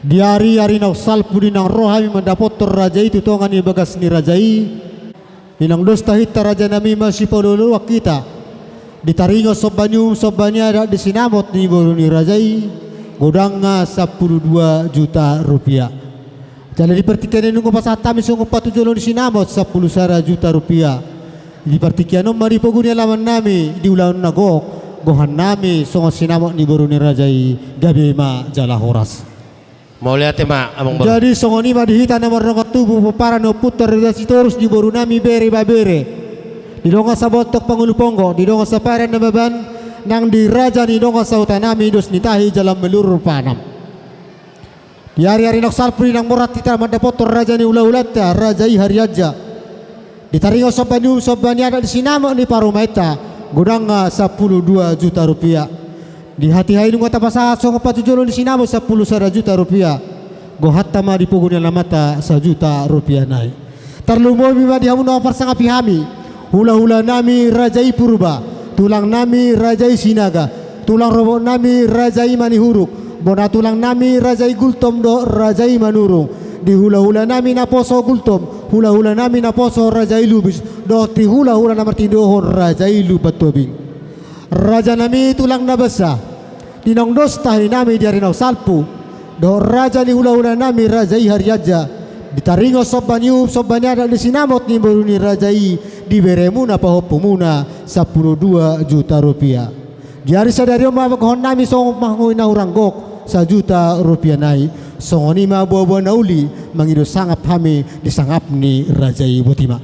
Di ari, ari naung salpu di naung ro hami mandapothon raja i tu tonga ni bagas ni raja i, di naung dos tahinta raja nami masipaolooloan hita, di taringot somba ni uhum somba ni adat di sinamot ni boru ni raja i, godangna sampulu dua juta rupiah. Jala di partingkian i nunga pasahat hami songon patujolo ni sinamot sampulu sada juta rupiah. Di partingkian on ma di pogu ni alaman nami, di ulaon na gok, gokhon nami songon sinamot ni boru ni raja i. Gabe ma jala horas. Mauliate ma amangboru. Jadi songon i ma di hita na mardongan tubu, pomparan ni ompunta Raja Sitorus, di boru nami, bere, ibebere, di dongan sabotok pangulu ponggo, di dongan sapadan na baban, nang di raja ni dongan sahuta nami dos ni tahi jala malurung panam. Di ari, ari naung salpu di naung borhat hita mandapothon raja ni hulahulanta raja i Harianja, di taringot somba ni uhum somba ni adat di sinamot ni parumaenta, godangna sampulu dua juta rupiah. Di hatiha i nunga tapasahat songon patujolo ni sinamot sampulu sada juta rupiah. Gokhonta ma di pogu ni alamanta sajuta rupiah nai. Tarlumobi ma di hamu na mangarsangapi hami, hulahula nami raja i Purba, tulang nami raja i Sinaga, tulang rorobot nami raja i Manihuruk, bona tulang nami raja i Gultom dohot raja i Manurung, di hulahula nami naposo Gultom, hulahula nami naposo raja i Lubis, dohot di hulahula na martinodohon raja i Lumban Tobing. Raja nami tulang na basa, di naung dos tahi nami di ari naung salpu, dohot raja ni hulahula nami raja i Harianja, di taringot somba ni uhum somba ni adat di sinamot ni boru ni raja i, di beremuna pahompumuna sampulu dua juta rupiah. Di ari sadari on ma gokhon nami songon pangoli na hurang gok sajuta rupiah nai. Songon i ma boaboa na uli mangido sangap hami di sangap ni raja i. Boti ma.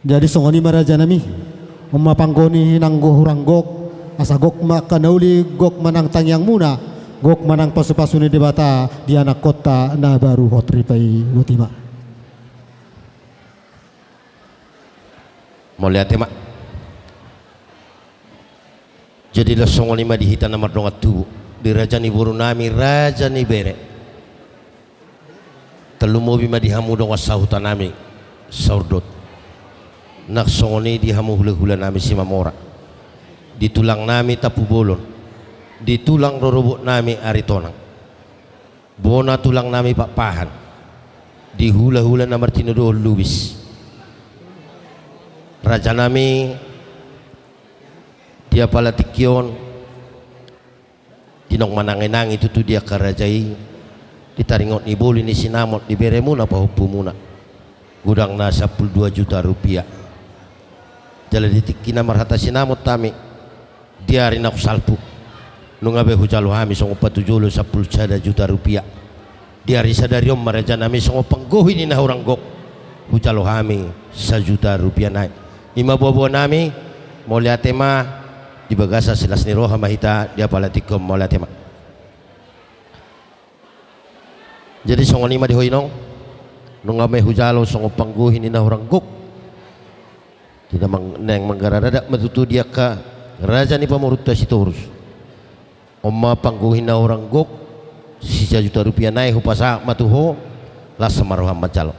Jadi songon i ma raja nami, on ma pangoli na hurang gok, asa gok ma angka na uli, gok ma nang tangiangmuna, gok ma nang pasupasu ni Debata di anakhonta na baru hot ripa i. Boti ma. Mauliate ma. Jadi laos songon i ma di hita na mardongan tubu, di raja ni boru nami, raja ni bere. Tarlumobi ma di hamu dongan sahuta nami saurdot. Nang songon i di hamu hulahula nami Simamora, di tulang nami Tampubolon, Di tulang rorobot nami Aritonang, bona tulang nami Pakpahan, di hula-hula na martinodohon Lubis. Raja nami, di apala tingki on, di naung manangi-nangi tutu di angka raja i, di taringot ni boli ni sinamot di beremuna pahompumuna, godangna sampulu dua juta rupiah. Jala di tingki na marhata sinamot hami, di ari naung salpu, nunga be hujalo hami songon patujolo sampulu sada juta rupiah. Di ari sadari on ma raja nami songon panggohi ni na hurang gok, hujalo hami sajuta rupiah nai. I ma boa-boa nami, mauliate ma. Di bagasan silas ni roha ma hita di apala tingki on, mauliate ma. Jadi songon i ma di ho inong, nunga be hujalo songon panggohi ni na hurang gok. Di na mang-, naeng manggarar adat ma tutu di angka raja ni pamoruonta Sitorus. On ma panggohi na hurang gok, sisajuta rupiah nai hupasahat ma tu ho, las ma roham manjalo.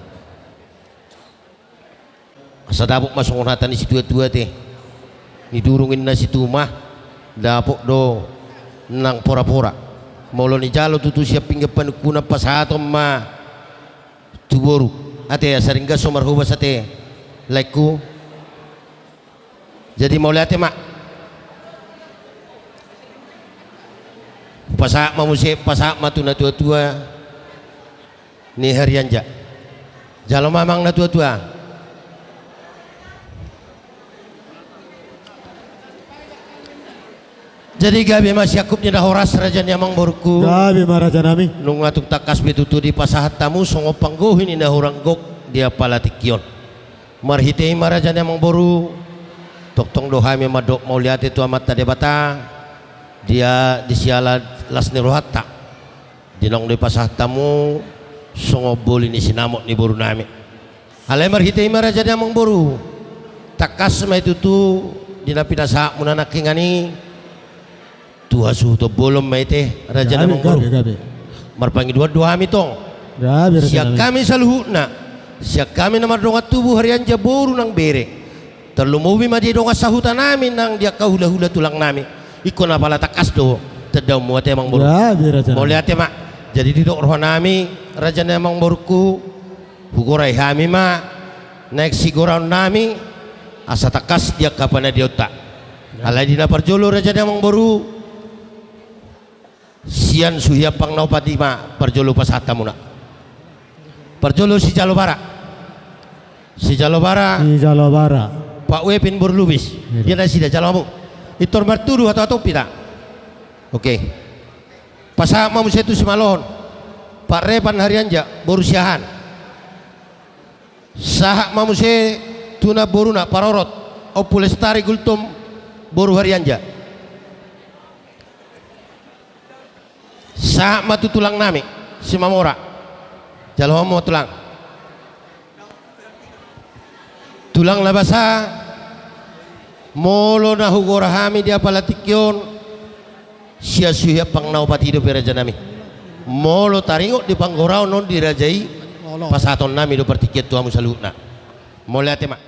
Asa dapot ma songon hata ni situa-tua te. Nidurung inna situma, dapot do nang pora-pora. Molo nijalo tutu sian pinggan panungkunan, pasahaton ma tu boru. Ate, asa ringgas so marhobas ate, laengku. Jadi mauliate ma. Pasahat ma muse, pasahat ma tu natua-tua ni Harianja. Jalo ma amang natua-tua. Jadi gabe ma siangkup ni na horas, raja ni amangborungku. Gabe ma, raja nami. Nunga tung tangkas be tutu dipasahat hamu songon panggohi ni na hurang gok di apala tingki on. Marhite i ma, raja ni amangboru, tongtong do hami mandok mauliate tu Amanta Debata, dia di siala las ni rohanta, di naung dipasahat hamu songon boli ni sinamot ni boru nami. Alai marhite i ma, raja ni amangboru, tangkas ma i tutu di na pinasahatmuna nangkiningan i, tu hasuhuton bolon ma i te, raja ni amangboru. Gabe, gabe, gabe. Marpangidoan do hami tong. Gabe, raja nami. Sian hami saluhutna, sian hami na mardongan tubu Harianja boru nang bere, tarlumobi ma di dongan sahuta nami nang di angka hula-hula tulang nami. Ingkon apala tangkas do tandaonmu ate, amangboru. Gabe, raja nami. Mauliate ma. Jadi didok roha nami, raja ni amangborungku, hugorai hami ma naeng sigoraon nami, asa tangkas di angka panandaonta. Alai di na parjolo, raja ni amangboru, sian suhi ampang na opat i ma parjolo pasahat hamuna. Parjolo sijalo bara. Sijalo bara. Sijalo bara. Pak Wepin boru Lubis. Iya. Dia nasida, jalo hamu. Pintor martudu hatop-hatop hita. Oke. Pasahat ma muse tu simalohon, Pak Repan Harianja boru Siahaan. Sahat ma muse tu namboruna parorot, Ompu Lestari Gultom boru Harianja. Sahat ma tu tulang nami Simamora. Jalo hamu ma, tulang. Tulang na basa, molo na hugora hami di apala tingki on, sian suhi ampang na opat i dope, raja nami. Molo taringot di panggoraon on di raja i, pasahaton nami do partingkian tu hamu saluhutna. Mauliate ma.